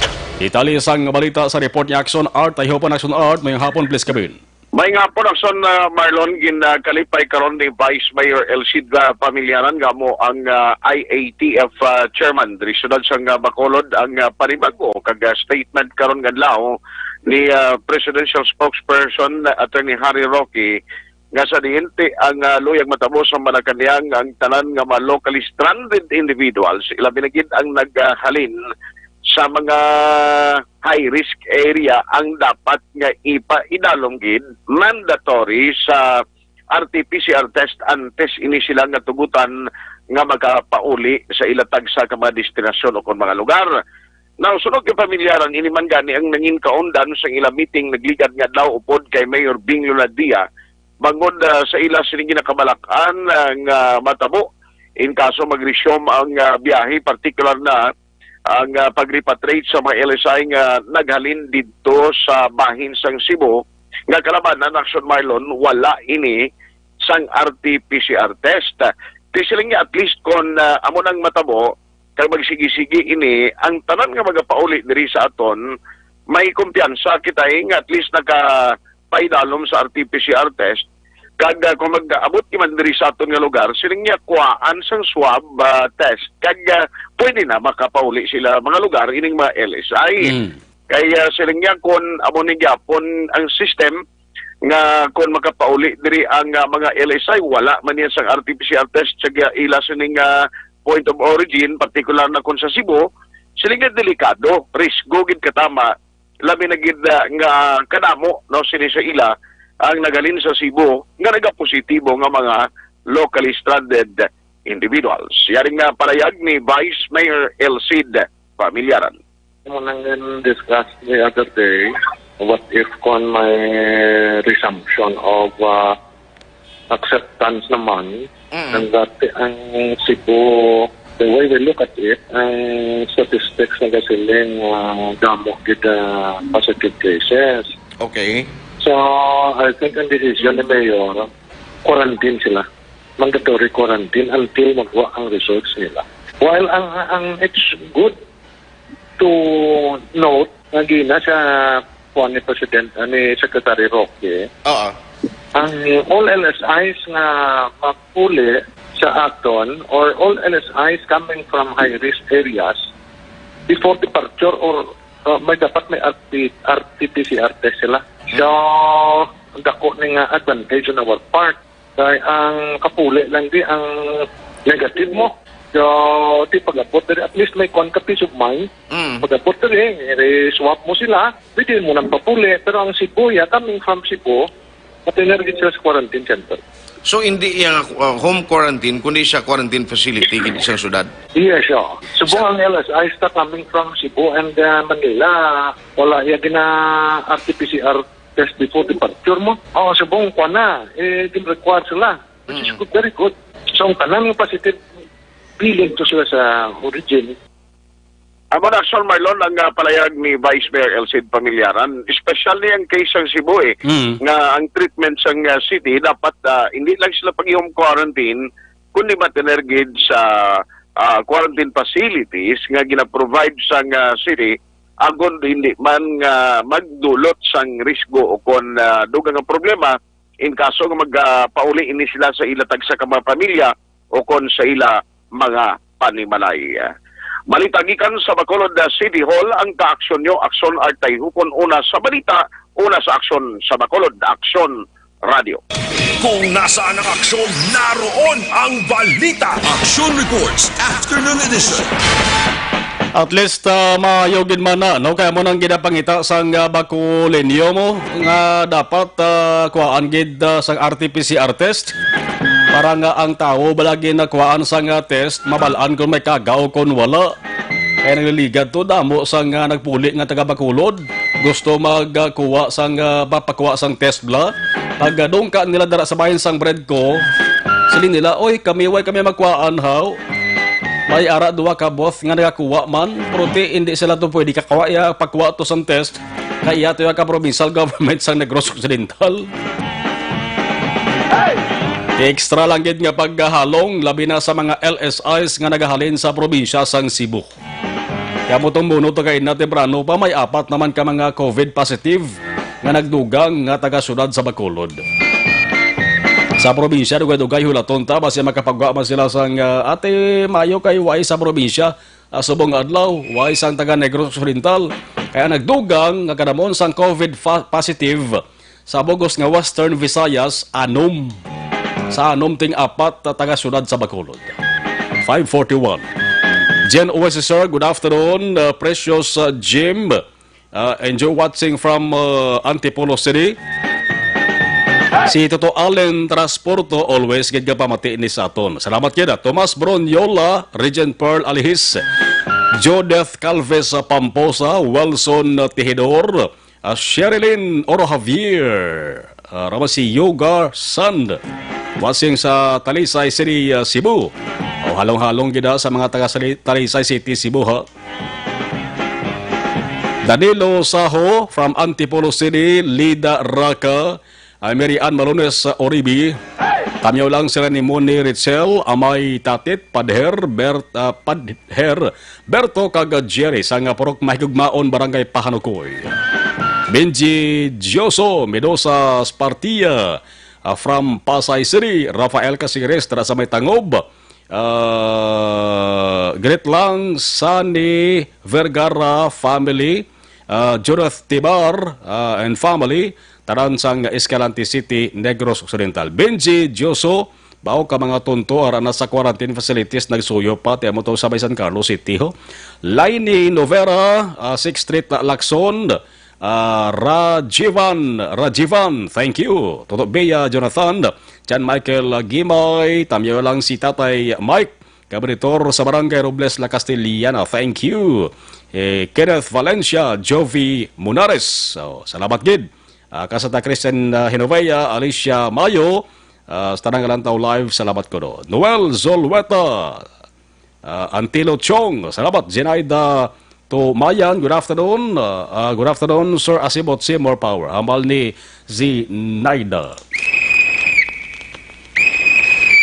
Detalye sang balita sa report ni Action Art. Ay hopon Action Art, may hapon, please, Kevin. May nga po, Action, ah, Marlon, ginakalipay karon ni Vice Mayor Elcid, ah, Pamilyaran, nga mo ang ah, I A T F ah, chairman diri siyudad sang ah, Bacolod, ang ah, panibag-o kag ah, statement karon nga adlaw ni ah, Presidential Spokesperson, ah, Attorney Harry Roque, nga sa diin ti ang ah, luyag matabo sa Malacañang ang tanan nga mga locally stranded individuals, ilabi na gid ang naghalin sa mga high risk area ang dapat nga ipaidalom gid mandatory sa R T P C R test antes ini sila nga tugutan nga makapauli sa ila tagsa ka mga destinasyon o kon mga lugar. Now, sunod kay Pamilyaran, ini man gani ang nangin kaundan sa ila meeting nagligad nga adlaw upod kay Mayor Bing Leonardia bangod ah, sa ila sining ginakabalak-an ah, nga matabo in kaso mag-resume ang ah, biyahe, partikular na ang ah, pag-repatriate sa mga L S I nga naghalin didto sa bahin sang Cebu, nga kalabanan, Action Marlon, wala ini sang R T P C R test. Ti siling niya, at least kon ah, amo nang matabo kag magsigi-sigi ini, ang tanan nga magapauli diri sa aton, may kumpiyansa kita eh, nga at least naka paidalom sa R T P C R test. Kag ah, kung mag-abot ki man diri sa aton nga lugar, siling niya kuhaan sang swab ah, test. Kag ah, pwede na makapauli sila mga lugar ining mga L S I. Mm. Kay ah, siling niya kung amo ni gyapon ang system nga kung makapauli diri ang ah, mga L S I, wala man niya sang R T P C R test sa ila sining ah, point of origin, partikular na kung sa Cebu, siling niya delikado, risgo gid katama labi na gid ah, nga kadamo, no, sini sa ila ang nagalin sa Cebu nga nagapositibo nga mga locally stranded individuals. Yari nga palayag ni Vice Mayor Elcid Pamilyaran. Mo nang discuss the other day, what if kon may resumption of uh, acceptance naman, mm. And that ang Cebu, the way we look at it, ang statistics nagasiling uh, damo gid uh, positive cases. Okay. So, I think ang decision ni Mayor, quarantine sila. Mandatory quarantine until magwa ang results nila. While ang, ang it's good to note nga gina sa kuan ni President, ah, ni Secretary Roque, Oo. Ang all L S Is nga mapuli sa aton or all L S Is coming from high-risk areas before departure or uh, may dapat may R T, R T P C R test sila. So, ang dako ni nga advantage on our part. Kay ang kapuli lang di ang negative mo. So, di pag-abot diri, at least may kuan ka peace of mind. Mm. Pag-abot diri, i-swab mo sila, pwede mo nang papuli. Pero ang Cebu, ya, coming from Cebu, matinir gid sila sa quarantine center. So, hindi iya uh, home quarantine, kundi siya quarantine facility gid sa syudad? Yes, siya. Cebu ang L S I ta coming from Cebu and uh, Manila. Wala iya gina R T P C R test before departure mo. Oo, subong kuan na, eh, gin-require sila. Which is good, very good. So, ang tanan nga positive feeling to sila sa origin. Amo na, Sir Marlon, ang ah, palayag ni Vice Mayor Elcid Pamilyaran, especially ang case sang Cebu eh, Mm. nga ang treatment sang ah, city dapat ah, hindi lang sila pag-home quarantine, kundi matener gid sa ah, quarantine facilities nga gina-provide sang ah, city agod hindi man nga magdulot sang risgo o kon, ah, dugang nga problema in kaso nga magapauli ini sila sa ila tagsa ka mga pamilya o kon sa ila mga panimalay. Balita gikan sa Bacolod City Hall, ang kaaksyon nyo, aksyon, artay hukon, una sa balita, una sa aksyon sa Bacolod, Aksyon Radio. Kung nasaan ang aksyon, naroon ang balita. Action Reports, Afternoon Edition. At least, ah, maayo gid man na, no? Kaya mo nang ginapangita sang, ah, Bacoleño mo nga dapat, ah, kuhaan gid, ah, sang R T P C R test para nga ang tawo balagi nakuhaan sang, ah, test, mabal-an kung may kagaw kung wala. Kaya nagliligad to, damo sang, ah, nagpuli nga taga Bacolod gusto magkuha sang, ah, papakuha sang test bla. Pag, ah, dungka nila dara sa bahin sang bread ko, siling nila, "Oy, kami, way kami magkuhaan, haw." May ara duha ka booth nga nagakuha man, pero ti, hindi sila to pwede kakuha, iya, pagkuha to sang test. Kaya to yung ka provincial government sang Negros Occidental. Extra lang gid nga paghalong, labi na sa mga L S Is nga nagahalin sa probinsya sang Cebu. Kaya mo tong buno to kay na temprano pa, may apat naman ka mga COVID positive nga nagdugang nga taga-syudad sa Bacolod. Sa probinsya, dugay-dugay hulaton ta, basi makapagwa man sila sang, ah, ate, mayo kay way sa probinsya, ah, subong nga adlaw, way sang taga Negros Occidental. Kaya nagdugang nga kadamon sang COVID fa-, positive sa bugos nga Western Visayas, anom. Sa anom ting apat, ah, taga-syudad sa Bacolod. Five forty-one. Jen Oasis, sir, good afternoon. Uh, Precious, uh, Jim, uh, enjoy watching from, uh, Antipolo City. Si Toto Allen Transporto, always gid nga pamati ni sa aton. Salamat gid, ah. Tomas Bronyola, Regent Pearl Alihis, Judith Calves, ah, Pamposa, Wilson, ah, Tihidor, ah, Sherilyn Oro Javier, ah, Ramasi Yoga Sand, watching sa Talisay City, ah, Cebu. O, halong-halong gid, ah, sa mga taga Sali-, Talisay City, Cebu, ha. Danilo Saho from Antipolo City, Lida Raca, ah, Mary Ann Malones, ah, Oribi. Tamyaw lang sila ni Moni Richel, Amay Tatit, Padher, Bert, ah, Padher, Berto kag Jerry sa nga purok Mahigugmaon, Barangay Pahanukoy. Benji Dioso, Mendoza Spartia, ah, from Pasay City, Rafael Casires, tara sa may Tangob. Ah, greet lang Sunny Vergara family, ah, Judith Tibar, ah, and family, tanan sang Escalante City, Negros Occidental. Benji Dioso, bao ka mga tunto, ara na sa quarantine facilities, nagsuyo pa, ti amo to sa may San Carlos City, ho. Lainey Novera, ah, Sixth Street, Lacson, ah, Rajivan, Rajivan, thank you. Toto Bea, Jonathan, John Michael, ah, Gimay, tamyo lang si Tatay Mike, Kabritor sa Barangay Robles, La Castellana, thank you. Eh, Kenneth Valencia, Jovi Munares, so, salamat gid. Ah, Kasata Christian, ah, Hinovea, Alicia Mayo, ah, sa tanang Lantaw Live, salamat ko do. Noel Zolweta, ah, Antilo Chong, salamat. Zenaida Tumayan, good afternoon. Ah, ah, good afternoon, Sir Asibot C. More power. Hambal ni Zenaida.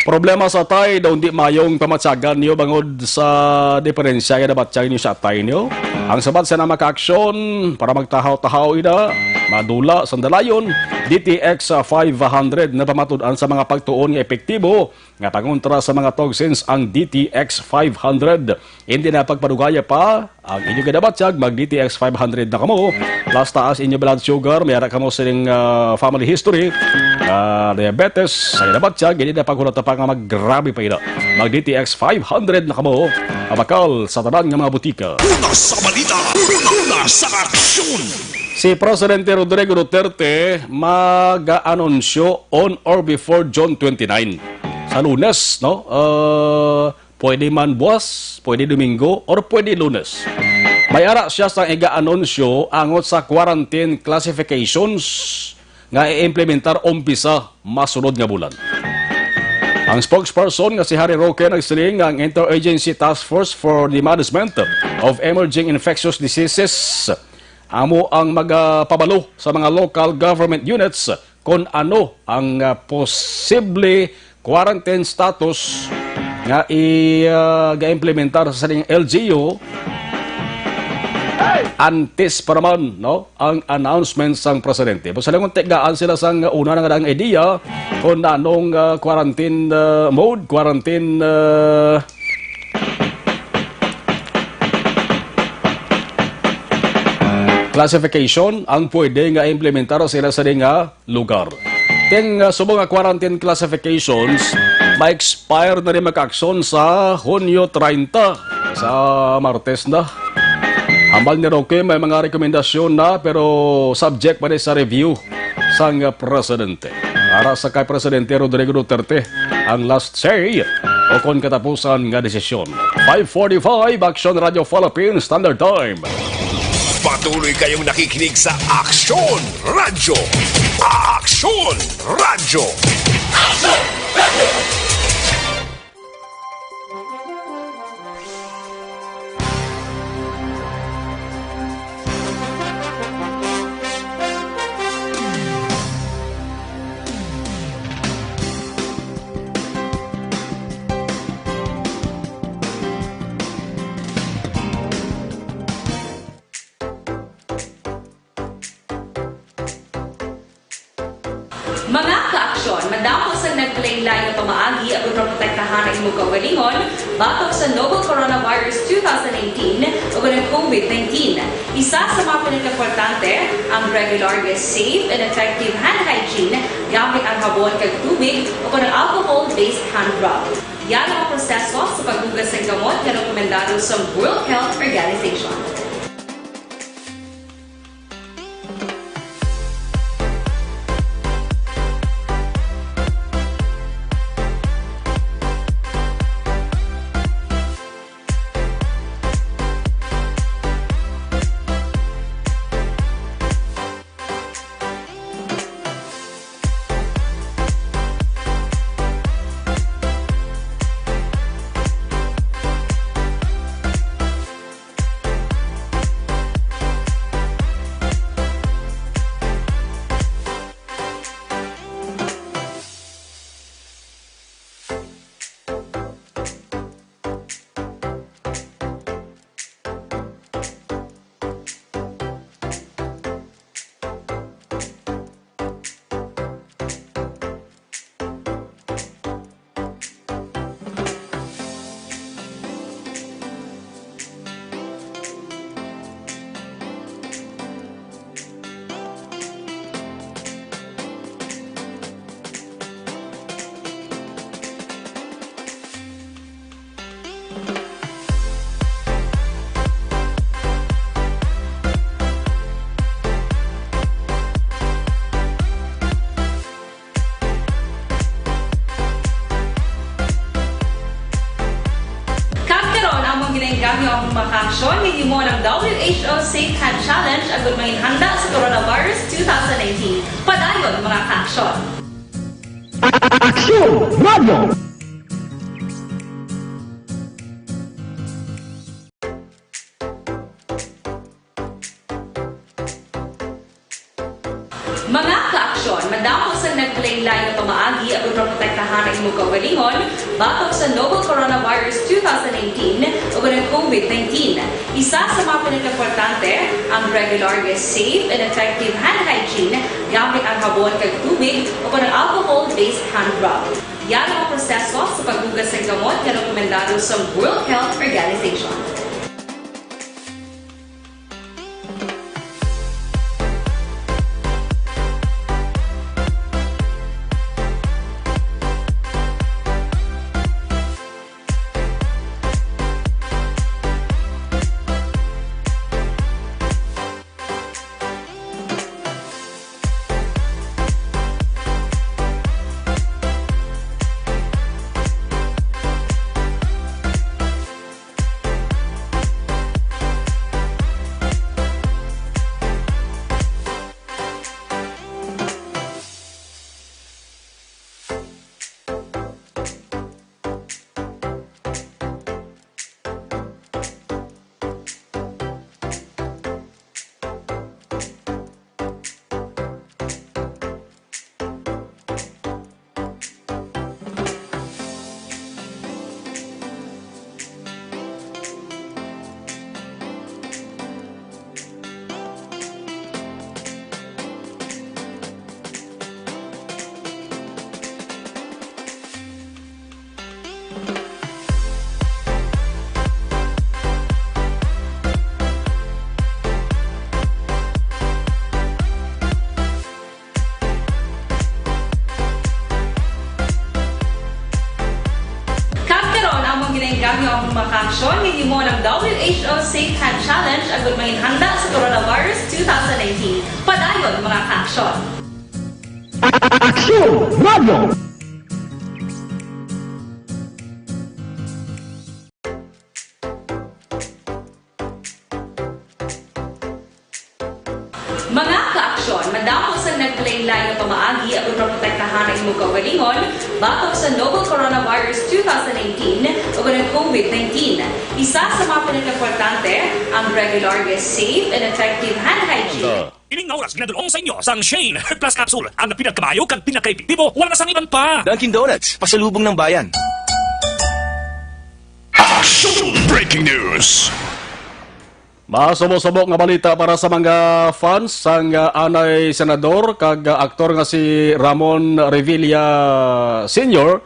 Problema sa atay daw hindi mayong pamatyagan niyo bangod sa diferensya nga nabatyag niyo sa atay niyo. Ang sabat sa na makaaksyon para magtahaw-tahaw ida, madula, sandalayon, D T X five hundred na pamatud-an sa mga pagtuon nga epektibo nga pangontra sa mga toxins ang D T X five hundred. Hindi na pagpadugaya pa ang inyo ginabatyag, mag D T X five hundred na kamo. Plus taas inyo blood sugar, may ara kamo sining, ah, family history, ah, diabetes, sa ginabatyag, hindi na paghulata pa nga maggrabe pa ina. Mag D T X five hundred na kamo. Abakal sa tanan nga mga butika. Una sa balita, una sa aksyon. Si Presidente Rodrigo Duterte mag-anunsyo on or before June twenty-nine. Sa Lunes, no? Uh, pwede man buwas, pwede Domingo, or pwede Lunes. May ara siya sang iga-anunsyo angot sa quarantine classifications nga i-implementar umpisa masunod nga bulan. Ang spokesperson nga si Harry Roque nagsiling nga ang Interagency Task Force for the Management of Emerging Infectious Diseases amo ang magapabalo sa mga local government units kon ano ang, ah, posible quarantine status nga i, ah, ga-implementar sa sining L G U Antes pa naman, no, ang announcement sang presidente. Busa lang kung tigaan sila sang una na nga ang idea kung anong, ah, quarantine, ah, mode, quarantine, ah, classification ang pwede nga implementar sila sa di nga lugar. Ting, ah, subong nga quarantine classifications, ma-expire na rin magkaaksyon sa Hunyo treinta, sa Martes na. Hambal ni Roque, may mga rekomendasyon na, pero subject pa rin sa review sang, ah, presidente. Para sa kay Presidente Rodrigo Duterte, ang last say o kon katapusan nga desisyon. Five forty-five, Action Radio Philippines Standard Time. Patuloy kayong nakikinig sa Aksyon Radyo. Aksyon Radyo. Mga ka-aksyon, madamo sang naglain-lain nga pamaagi agud maprotektahan ang imo kaugalingon batok sa novel coronavirus two thousand nineteen ug ang COVID nineteen. Isa sa mga pinakaimportante, ang regular nga safe and effective hand hygiene gamit ang habon kag tubig o kon ang alcohol-based hand rub. Yara ang proseso sa paghugas sang gamot nga rekomendado sa World Health Organization. Kag karon, among ginainggam ang mga kaaksyon nga himo ng W H O Safe Hand Challenge agud manginhanda sa coronavirus two thousand nineteen. Padayon, mga kaaksyon. Aksyon Radio! Mga kaaksyon, madamo sang naglain-lain nga pamaagi agud maprotektahan ang imo kaugalingon batok sa novel coronavirus two thousand nineteen ug ang COVID nineteen. Isa sa mga pinakaimportante, ang regular nga safe and effective hand hygiene gamit ang habon kag tubig o kon ang alcohol-based hand rub. Yara ang proseso sa paghugas sang gamot nga rekomendado sa World Health Organization. Mga kaaksyon, gihimo ang W H O Safe Hand Challenge agud manginhanda sa coronavirus two thousand nineteen. Padayon, mga kaaksyon. Aksyon Radio! Mga kaaksyon, madamo sang naglain-lain nga pamaagi aron maprotektahan ang imong kaugalingon batok sa novel coronavirus two thousand nineteen ug ang COVID nineteen. Isa sa mga pinakaimportante, ang regular nga safe and effective hand hygiene. Ining nga oras ginadul-ong sa inyo sang Shane Herbal Plus Capsule, ang pinakamaayo kag pinakaepektibo, wala na sang iban pa. Dunkin' Donuts, pasalubong ng bayan. Action! Breaking news! Masubo-subo nga balita para sa mga fans sang, ah, anay senador kag, ah, aktor nga si Ramon Revilla Senior,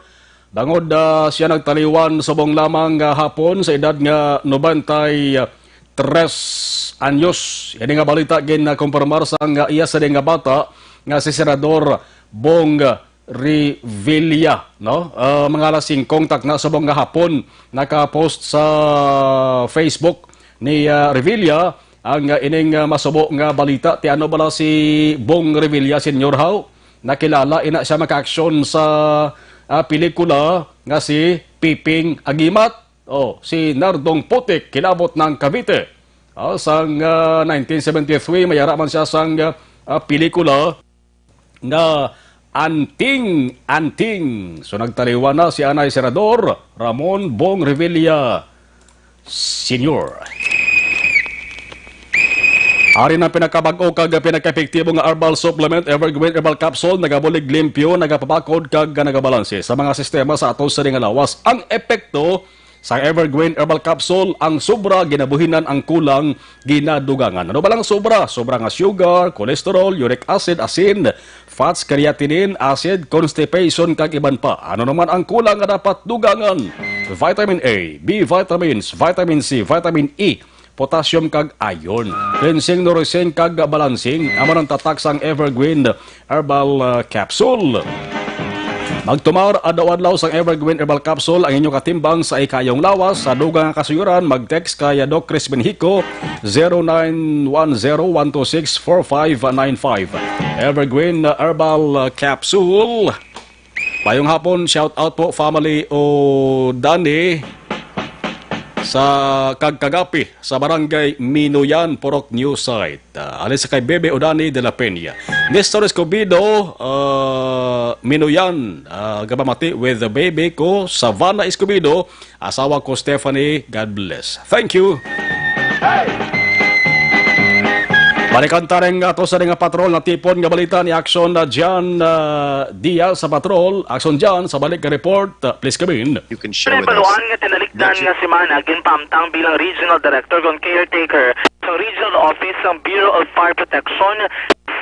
bangod, ah, siya nagtaliwan subong lamang nga hapon sa edad nga nobenta y tres anyos. Ini nga balita ginkumpirmar sang, ah, iya sini nga bata nga si Senador Bong Revilla, no? Ah, mga alas singko takna subong nga hapon, naka-post sa Facebook ni, ah, Revilla ang, ah, ining, ah, masubo nga balita. Ti ano bala si Bong Revilla, Senyor, haw? Nakilala ina siya makaaksyon sa, ah, pelikula nga si Piping Agimat. Oh, si Nardong Putik, kilabot ng Cavite. Ah, sang, ah, nineteen seventy-three, may ara man siya sang, ah, ah, pelikula nga Anting Anting. So nagtaliwan na si anay Senador Ramon Bong Revilla Senior. Ari na pinakabag-o kag pinakaepektibo nga herbal supplement, Evergreen Herbal Capsule, nagabulig limpyo, nagapabakod kag nagabalanse sa mga sistema sa ato sa nga lawas. Ang epekto sa Evergreen Herbal Capsule, ang sobra ginabuhinan, ang kulang ginadugangan. Ano ba lang sobra? Sobra nga sugar, cholesterol, uric acid, asin, fats, creatinine, acid, constipation, kag iban pa. Ano naman ang kulang nga dapat dugangan? Vitamin A, B vitamins, vitamin C, vitamin E, potassium, kag iron. Cleansing, nourishing, kag balancing. Amo nang tatak sang Evergreen Herbal, uh, Capsule. Magtumar adlaw-adlaw sang Evergreen Herbal Capsule, ang inyo katimbang sa ikayong lawas. Sa dugang nga kasuyuran, mag-text kay Doc Crispin Hico, zero nine one zero one two six four five nine five. Evergreen Herbal, uh, Capsule. Mayong hapon, shout out po family o Dani sa Kagkagapi sa Barangay Minuyan, Purok New Site. Ah, alis kay Bebe Odani de la Peña. Mister Escobedo, ah, Minuyan, ah, gapamati with the baby ko, Savannah Escobedo, asawa ko Stephanie. God bless. Thank you. Balikan ta rin ato sa nga patrol na tipon nga balita ni Action na John, ah, Diaz sa patrol. Action John, sa balik nga report, ah, please come in. You can share with us. Baluan nga tinalikdan nga semana ginpahamtang bilang regional director kon caretaker sa regional office sang Bureau of Fire Protection,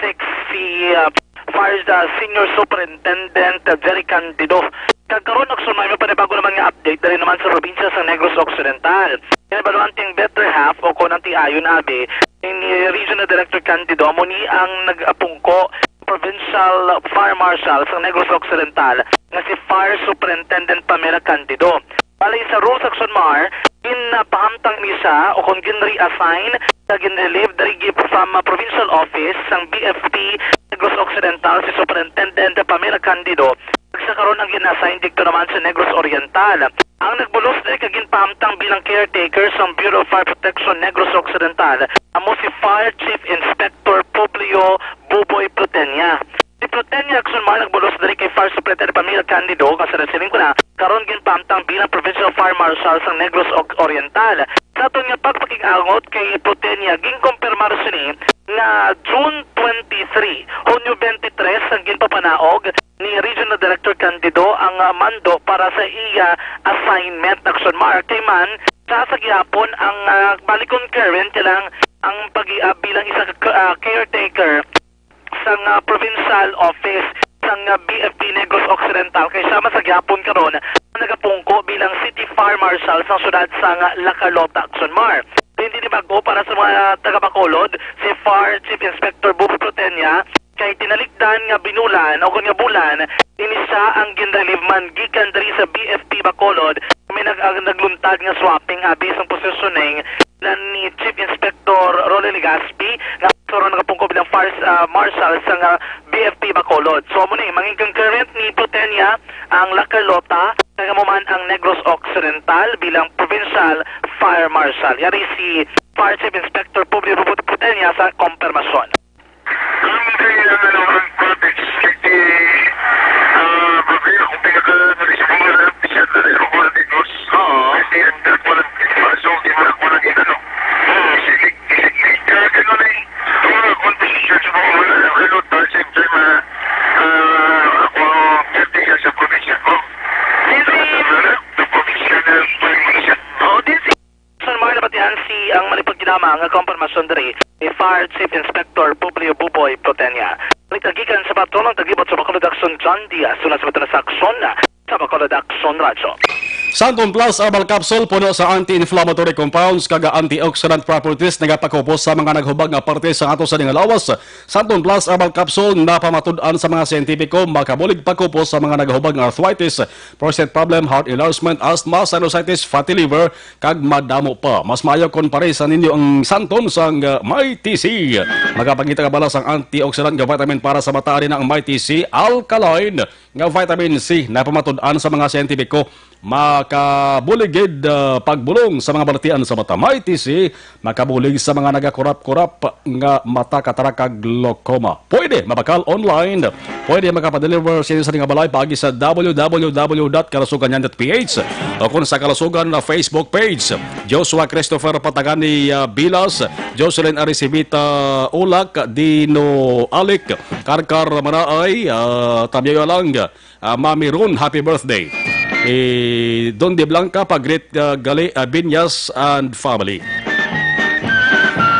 six, si, ah, Fire, ah, Senior Superintendent, ah, Jerry Candido. Kag karon, Action, may panibago naman nga update diri naman sa probinsya sa Negros Occidental. Kini baluan ting better half o kon ang tiayon abi ni Regional Director Candido, amo ni ang nagapungko Provincial Fire Marshal sa Negros Occidental nga si Fire Superintendent Pamela Candido. Bali sa rules, Action Mar, ginpahamtang ni siya o kon gin-reassign kag gin-relieve diri gi-, from, uh, provincial office sang B F P Negros Occidental si Superintendent Pamela Candido, kag siya karon ang gin-assign didto naman sa Negros Oriental. Ang nagbulos diri kag ginpahamtang bilang caretaker sang Bureau of Fire Protection Negros Occidental amo si Fire Chief Inspector Publio Buboy Plutenia. Si Plutenia, Action Mar, nagbulos diri kay Fire Superintendent Pamela Candido, nga sa nasiling ko na, karon ginpahamtang bilang Provincial Fire Marshal sang Negros Oc-, Oriental. Sa aton nga pagpakig-angot kay Plutenia, ginkumpirmar sini nga June twenty-three, Hunyo twenty-three, ang ginpapanaog ni Regional Director Candido ang, ah, mando para sa iya assignment, Action Mar. Kay man, siya sa gihapon ang, ah, bali concurrent niya lang ang pag-, ah, bilang isa ka, ah, caretaker sang, ah, provincial office sang, ah, B F P Negros Occidental, kay siya man sa gihapon karon ang nagapungko bilang City Fire Marshal sang siyudad sang, ah, La Carlota, Action Mar. Hindi ni bag-o para sa mga taga-Bacolod, si Fire Chief Inspector Buboy Plutenia Kay tinalikdan nga binulan o kon nga bulan, ini siya ang ginrelieve man gikan diri sa B F P Bacolod. May nag-, ang nagluntad nga swapping abi sang positioning nila ni Chief Inspector Rolly Legaspi nga aktuwal nagapungko bilang Fire, ah, Marshal sang, ah, B F P Bacolod. So, amo ni, mangin concurrent ni Putenia ang La Carlota, kag amo man ang Negros Occidental bilang Provincial Fire Marshal. Yari si Fire Chief Inspector Publio Putenia sa kompermasyon. Ang kailangan ng ang projects, kasi, ah, problema kung pinaka-, nag-isip mo na, siya na rin ang mga Negros. Oo. Kasi ang dalawa lang, so, di mo lang, walang inano. Hmm. Isip, isip, kaya ganun eh. Ang mga conversation sa mga wala ng kalot, at same time, ah, ah, ako ang certificate sa probinsya ko. This is Sa probinsya na, sa probinsya. Oh, this is Son Marla Batihan si ang malipod ginama nga kompormasyon diri ni Fire Chief Inspector Publio Buboy Protenia. Balita gikan sa Patrol ang taglibot sa Bacolod Aksyon, John Diaz, suna sa Matanas Aksyon, sa Bacolod Aksyon Radyo. Santon Plus Herbal Capsule puno sa anti-inflammatory compounds kag antioxidant properties, nagapakupos sa mga naghubag nga parte sa ato sa nga lawas. Santon Plus Herbal Capsule napamatud-an sa mga siyentipiko, makabulig pakupos sa mga naghubag nga arthritis, prostate problem, heart enlargement, asthma, sinusitis, fatty liver, kag madamo pa. Mas maayo kon parisan ninyo ang Santon sang, uh, Mighty C. Magapangita ka bala sang antioxidant nga vitamin para sa mata, ari na ang Mighty C Alkaline nga vitamin C. Napamatud-an sa mga siyentipiko, makabulig gid, uh, pagbulong sa mga balatian sa mata. Mighty C makabulig sa mga nagakurap-kurap nga mata, katarak kag glaucoma. Pwede mabakal online. Pwede makapadeliver sa inyo sa nga balay paagi sa W W W dot kalusugan yan dot P H o kung sa Kalusugan na Facebook page. Joshua Christopher Patagani, ah, Bilas, Jocelyn Aricivita Ulak, Dino Alik, Karkar Manaay, ah, Tamyo Alang, ah, Mami Ron, happy birthday. Eh, Don De Blanca, pag-greet, ah, gali, ah, Binyas and family.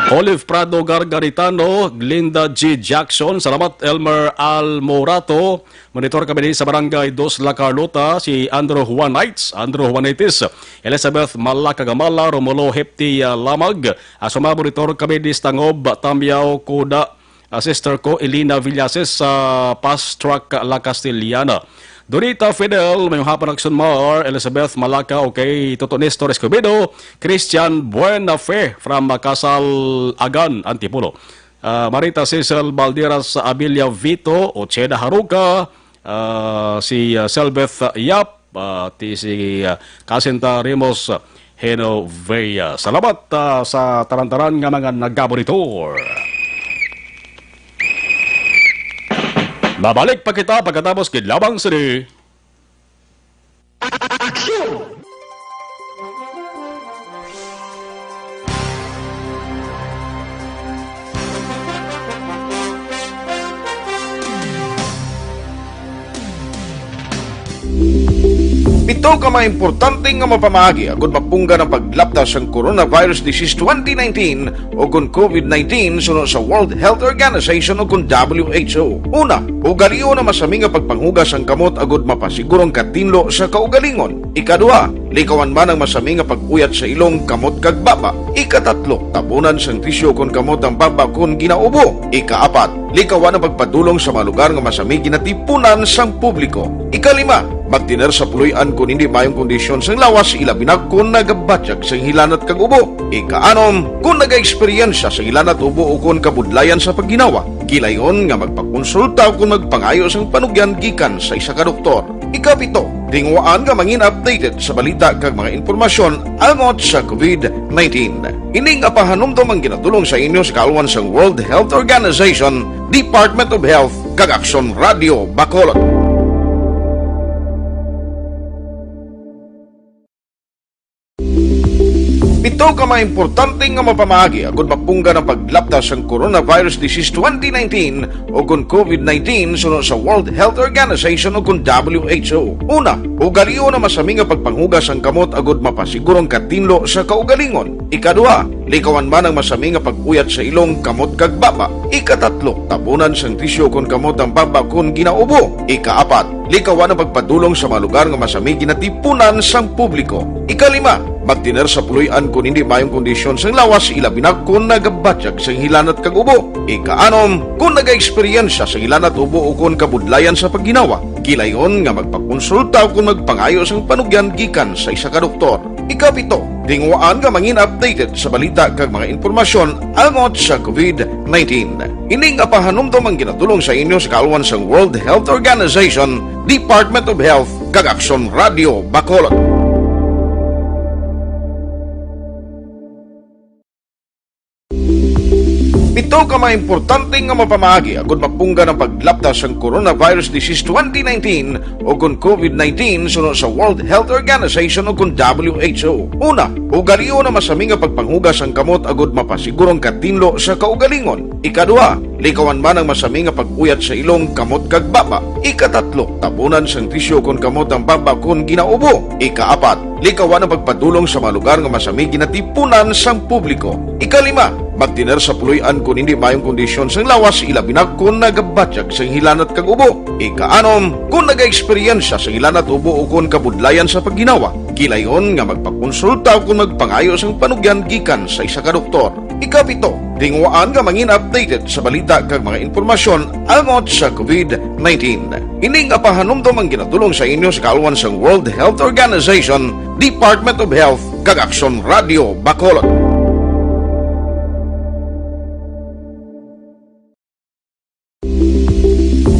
Olive Prado Gargaritano, Glinda G Jackson, salamat. Elmer Almorato, monitor kami din sa Barangay Dos La Carlota, si Andrew Juanites, Andrew Juanites, Elizabeth Malakagamala, Romulo Hepti, ah, Lamag, ah, suma monitor kami di Stangob, Tamyaw, Kuda, ah, sister ko, Elena Villases, sa Fast Track La Castellana. Dorita Fidel, may hapon, Action Mar, Elizabeth Malaka, okay, Toto Nestor Escobedo, Christian Buenafe from, ah, Casal Agan, Antipolo. Ah, Marita Cecil Balderas, Abilia Vito, Ocheda Haruka, ah, si, ah, Selbeth Yap, ah, ti si, ah, Kasinta Rimos, Genovea. Salamat, ah, sa tanan-tanan nga mga nagabonitor. Mabalik pa kita pagkatapos gid lamang sini. Aksyon! Pito ka mga importante nga mapamaagi agud mapunggan ang paglapta sang coronavirus disease twenty nineteen o kon COVID nineteen suno sa World Health Organization o kon W H O. Una, ugalion ang masami nga pagpanghugas sang kamot agud mapasiguro ang katinlo sa kaugalingon. Ikaduha, likawan man ang masami nga pag-uyat sa ilong, kamot kag baba. Ikatatlo, tabunan sang tisyu kon kamot ang baba kon ginaubo. Ikaapat, likawan ang pagpadulong sa mga lugar nga masami ginatipunan sang publiko. Ikalima, magtener sa puloy-an kon indi maayong kondisyon sang lawas, ilabi na kon nagabatyag sang hilanat kag ubo. Ikaanom, kon nagaeksperyensya sang hilanat, ubo, o kon kabudlayan sa pagginawa, gilayon nga magpakonsulta o kon magpangayo sang panugyan gikan sa isa ka doktor. Ikapito, tinguhaan nga mangin updated sa balita kag mga impormasyon angot sa COVID nineteen. Ini nga pahanumdom ang ginadul-ong sa inyo sa kaalwan sang World Health Organization, Department of Health, kag Aksyon Radio Bacolod. Pito ka mga importante nga mapamaagi agud mapunggan ang paglapta sang coronavirus disease twenty nineteen o kon COVID nineteen suno sa World Health Organization o kon W H O. Una, ugalion ang masami nga pagpanghugas sang kamot agud mapasiguro ang katinlo sa kaugalingon. Ikaduha, likawan man ang masami nga pag-uyat sa ilong, kamot kag baba. Ikatatlo, tabunan sang tisyu kon kamot ang baba kon ginaubo. Ikaapat, likawan ang pagpadulong sa mga lugar nga masami ginatipunan sang publiko. Ikalima, Magtener sa puloy-an kon hindi maayong kondisyon sang lawas, ilabi na kon nagabatyag sang hilanat kag ubo. Ikaanom, kon nagaeksperyensya sang hilanat, ubo, o kon kabudlayan sa pagginawa, gilayon nga magpakonsulta o kon magpangayo sang panugyan gikan sa isa ka doktor. Ikapito, tinguhaan nga mangin updated sa balita kag mga impormasyon angot sa covid nineteen. Ini nga pahanumdom ang ginadulong sa inyo sa kaalwan sang World Health Organization, Department of Health, kag Aksyon Radio Bacolod. Pito ka mga importante nga mapamaagi agud mapunggan ang paglapta sang coronavirus disease twenty nineteen o kon covid nineteen suno sa World Health Organization o kon W H O. Una, ugalion ang masami nga pagpanghugas sang kamot agud mapasiguro ang katinlo sa kaugalingon. Ikaduha, likawan man ang masami nga pag-uyat sa ilong, kamot, kag baba. Ikatatlo, tabunan sang tisyu kon kamot ang baba kon ginaubo. Ikaapat, likawan ang pagpadulong sa mga lugar nga masami ginatipunan sang publiko. Ikalima, magtener sa puloy-an kon hindi maayong kondisyon sang lawas, ilabi na kon nagabatyag sang hilanat kag ubo. Ikaanom, kon nagaeksperyensya sang hilanat, ubo, o kon kabudlayan sa pagginawa, gilayon nga magpakonsulta o kon magpangayo sang panugyan gikan sa isa ka doktor. Ikapito, tinguhaan nga mangin updated sa balita kag mga impormasyon angot sa covid nineteen. Ini nga pahanumdom ang ginadulong sa inyo sa kaalwan sang World Health Organization, Department of Health, kag Aksyon Radio Bacolod.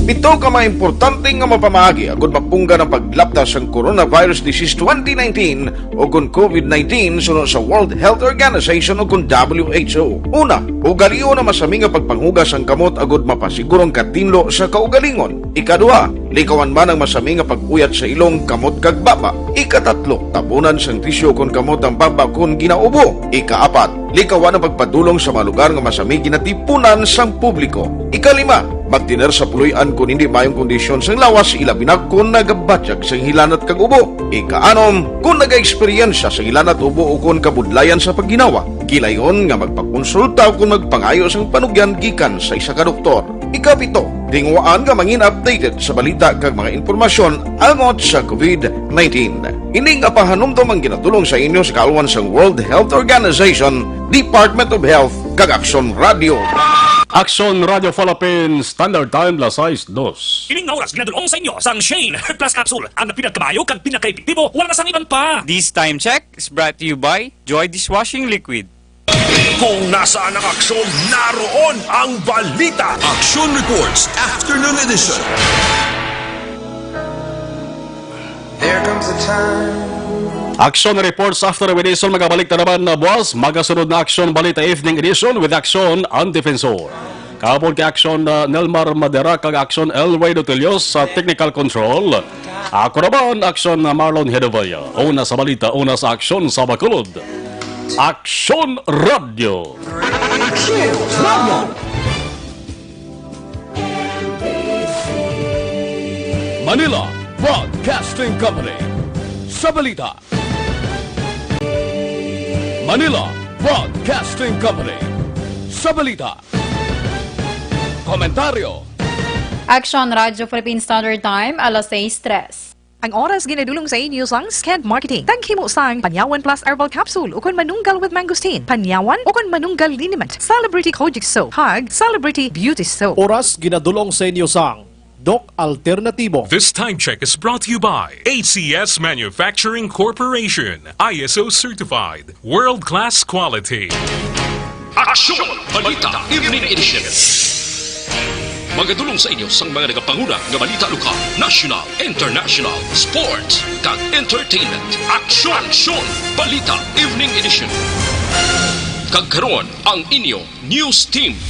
Pito ka mga importante nga mapamaagi agud mapunggan ang paglapta sang coronavirus disease twenty nineteen o kon covid nineteen suno sa World Health Organization o kon W H O. Una, ugalion ang masami nga pagpanghugas sang kamot agud mapasiguro ang katinlo sa kaugalingon. Ikaduha, likawan man ang masami nga pag-uyat sa ilong, kamot, kag baba. Ikatatlo, tabunan sang tisyu kon kamot ang baba kon ginaubo. Ikaapat, likawan ang pagpadulong sa mga lugar nga masami ginatipunan sang publiko. Ikalima, magtener sa puloy-an kon hindi maayong kondisyon sang lawas, ilabi na kon nagabatyag sang hilanat kag ubo. Ikaanom, kon nagaeksperyensya sang hilanat, ubo, o kon kabudlayan sa pagginawa, gilayon nga magpakonsulta o kon magpangayo sang panugyan gikan sa isa ka doktor. Ikapito, tinguhaan nga mangin updated sa balita kag mga impormasyon angot sa covid nineteen. Ini nga pahanumdom ang ginadulong sa inyo sa kaalwan sang World Health Organization, Department of Health, kag Aksyon Radio. Aksyon Radio Philippines, Standard Time, las sais dos. Ining nga oras ginadulong sa inyo sang Shane Plus Capsule, ang pinakabayo kag pinakaepektibo, wala na sang iban pa. This time check is brought to you by Joy Dishwashing Liquid. Kung nasaan ang aksyon, naroon ang balita. Aksyon Reports, Afternoon Edition. There comes a time. Aksyon Reports Afternoon Edition, magabalik na naman na buwas. Magasunod na Aksyon Balita Evening Edition with Aksyon ang Defensor. Kahapon kay Aksyon, uh, Nelmar Madera kag Aksyon Elway Dotillos sa technical control. Ako naman, Aksyon, uh, Marlon Hedovaya. Una sa balita, una sa aksyon sa Bacolod. Aksyon Radyo. Aksyon Radyo. Manila Broadcasting Company. Sa balita. Manila Broadcasting Company. Sa balita. Komentaryo. Aksyon Radyo Philippine Standard Time, alas sais tres. Ang oras ginadulong sa inyo sang Sked Marketing. Taghimo sang Panyawan Plus Herbal Capsule ukon Manunggal with Mangosteen, Panyawan ukon Manunggal Liniment, Celebrity Kojic Soap, kag Celebrity Beauty Soap. Oras ginadulong sa inyo sang Doc Alternatibo. This time check is brought to you by A C S Manufacturing Corporation, I S O certified, world-class quality. Aksyon! Balita Evening Edition. Magadulong sa inyo sang mga nagapanguna nga balita lokal, national, international, sports, kag entertainment. Aksyon! Aksyon! Balita Evening Edition. Kag karon, ang inyo news team.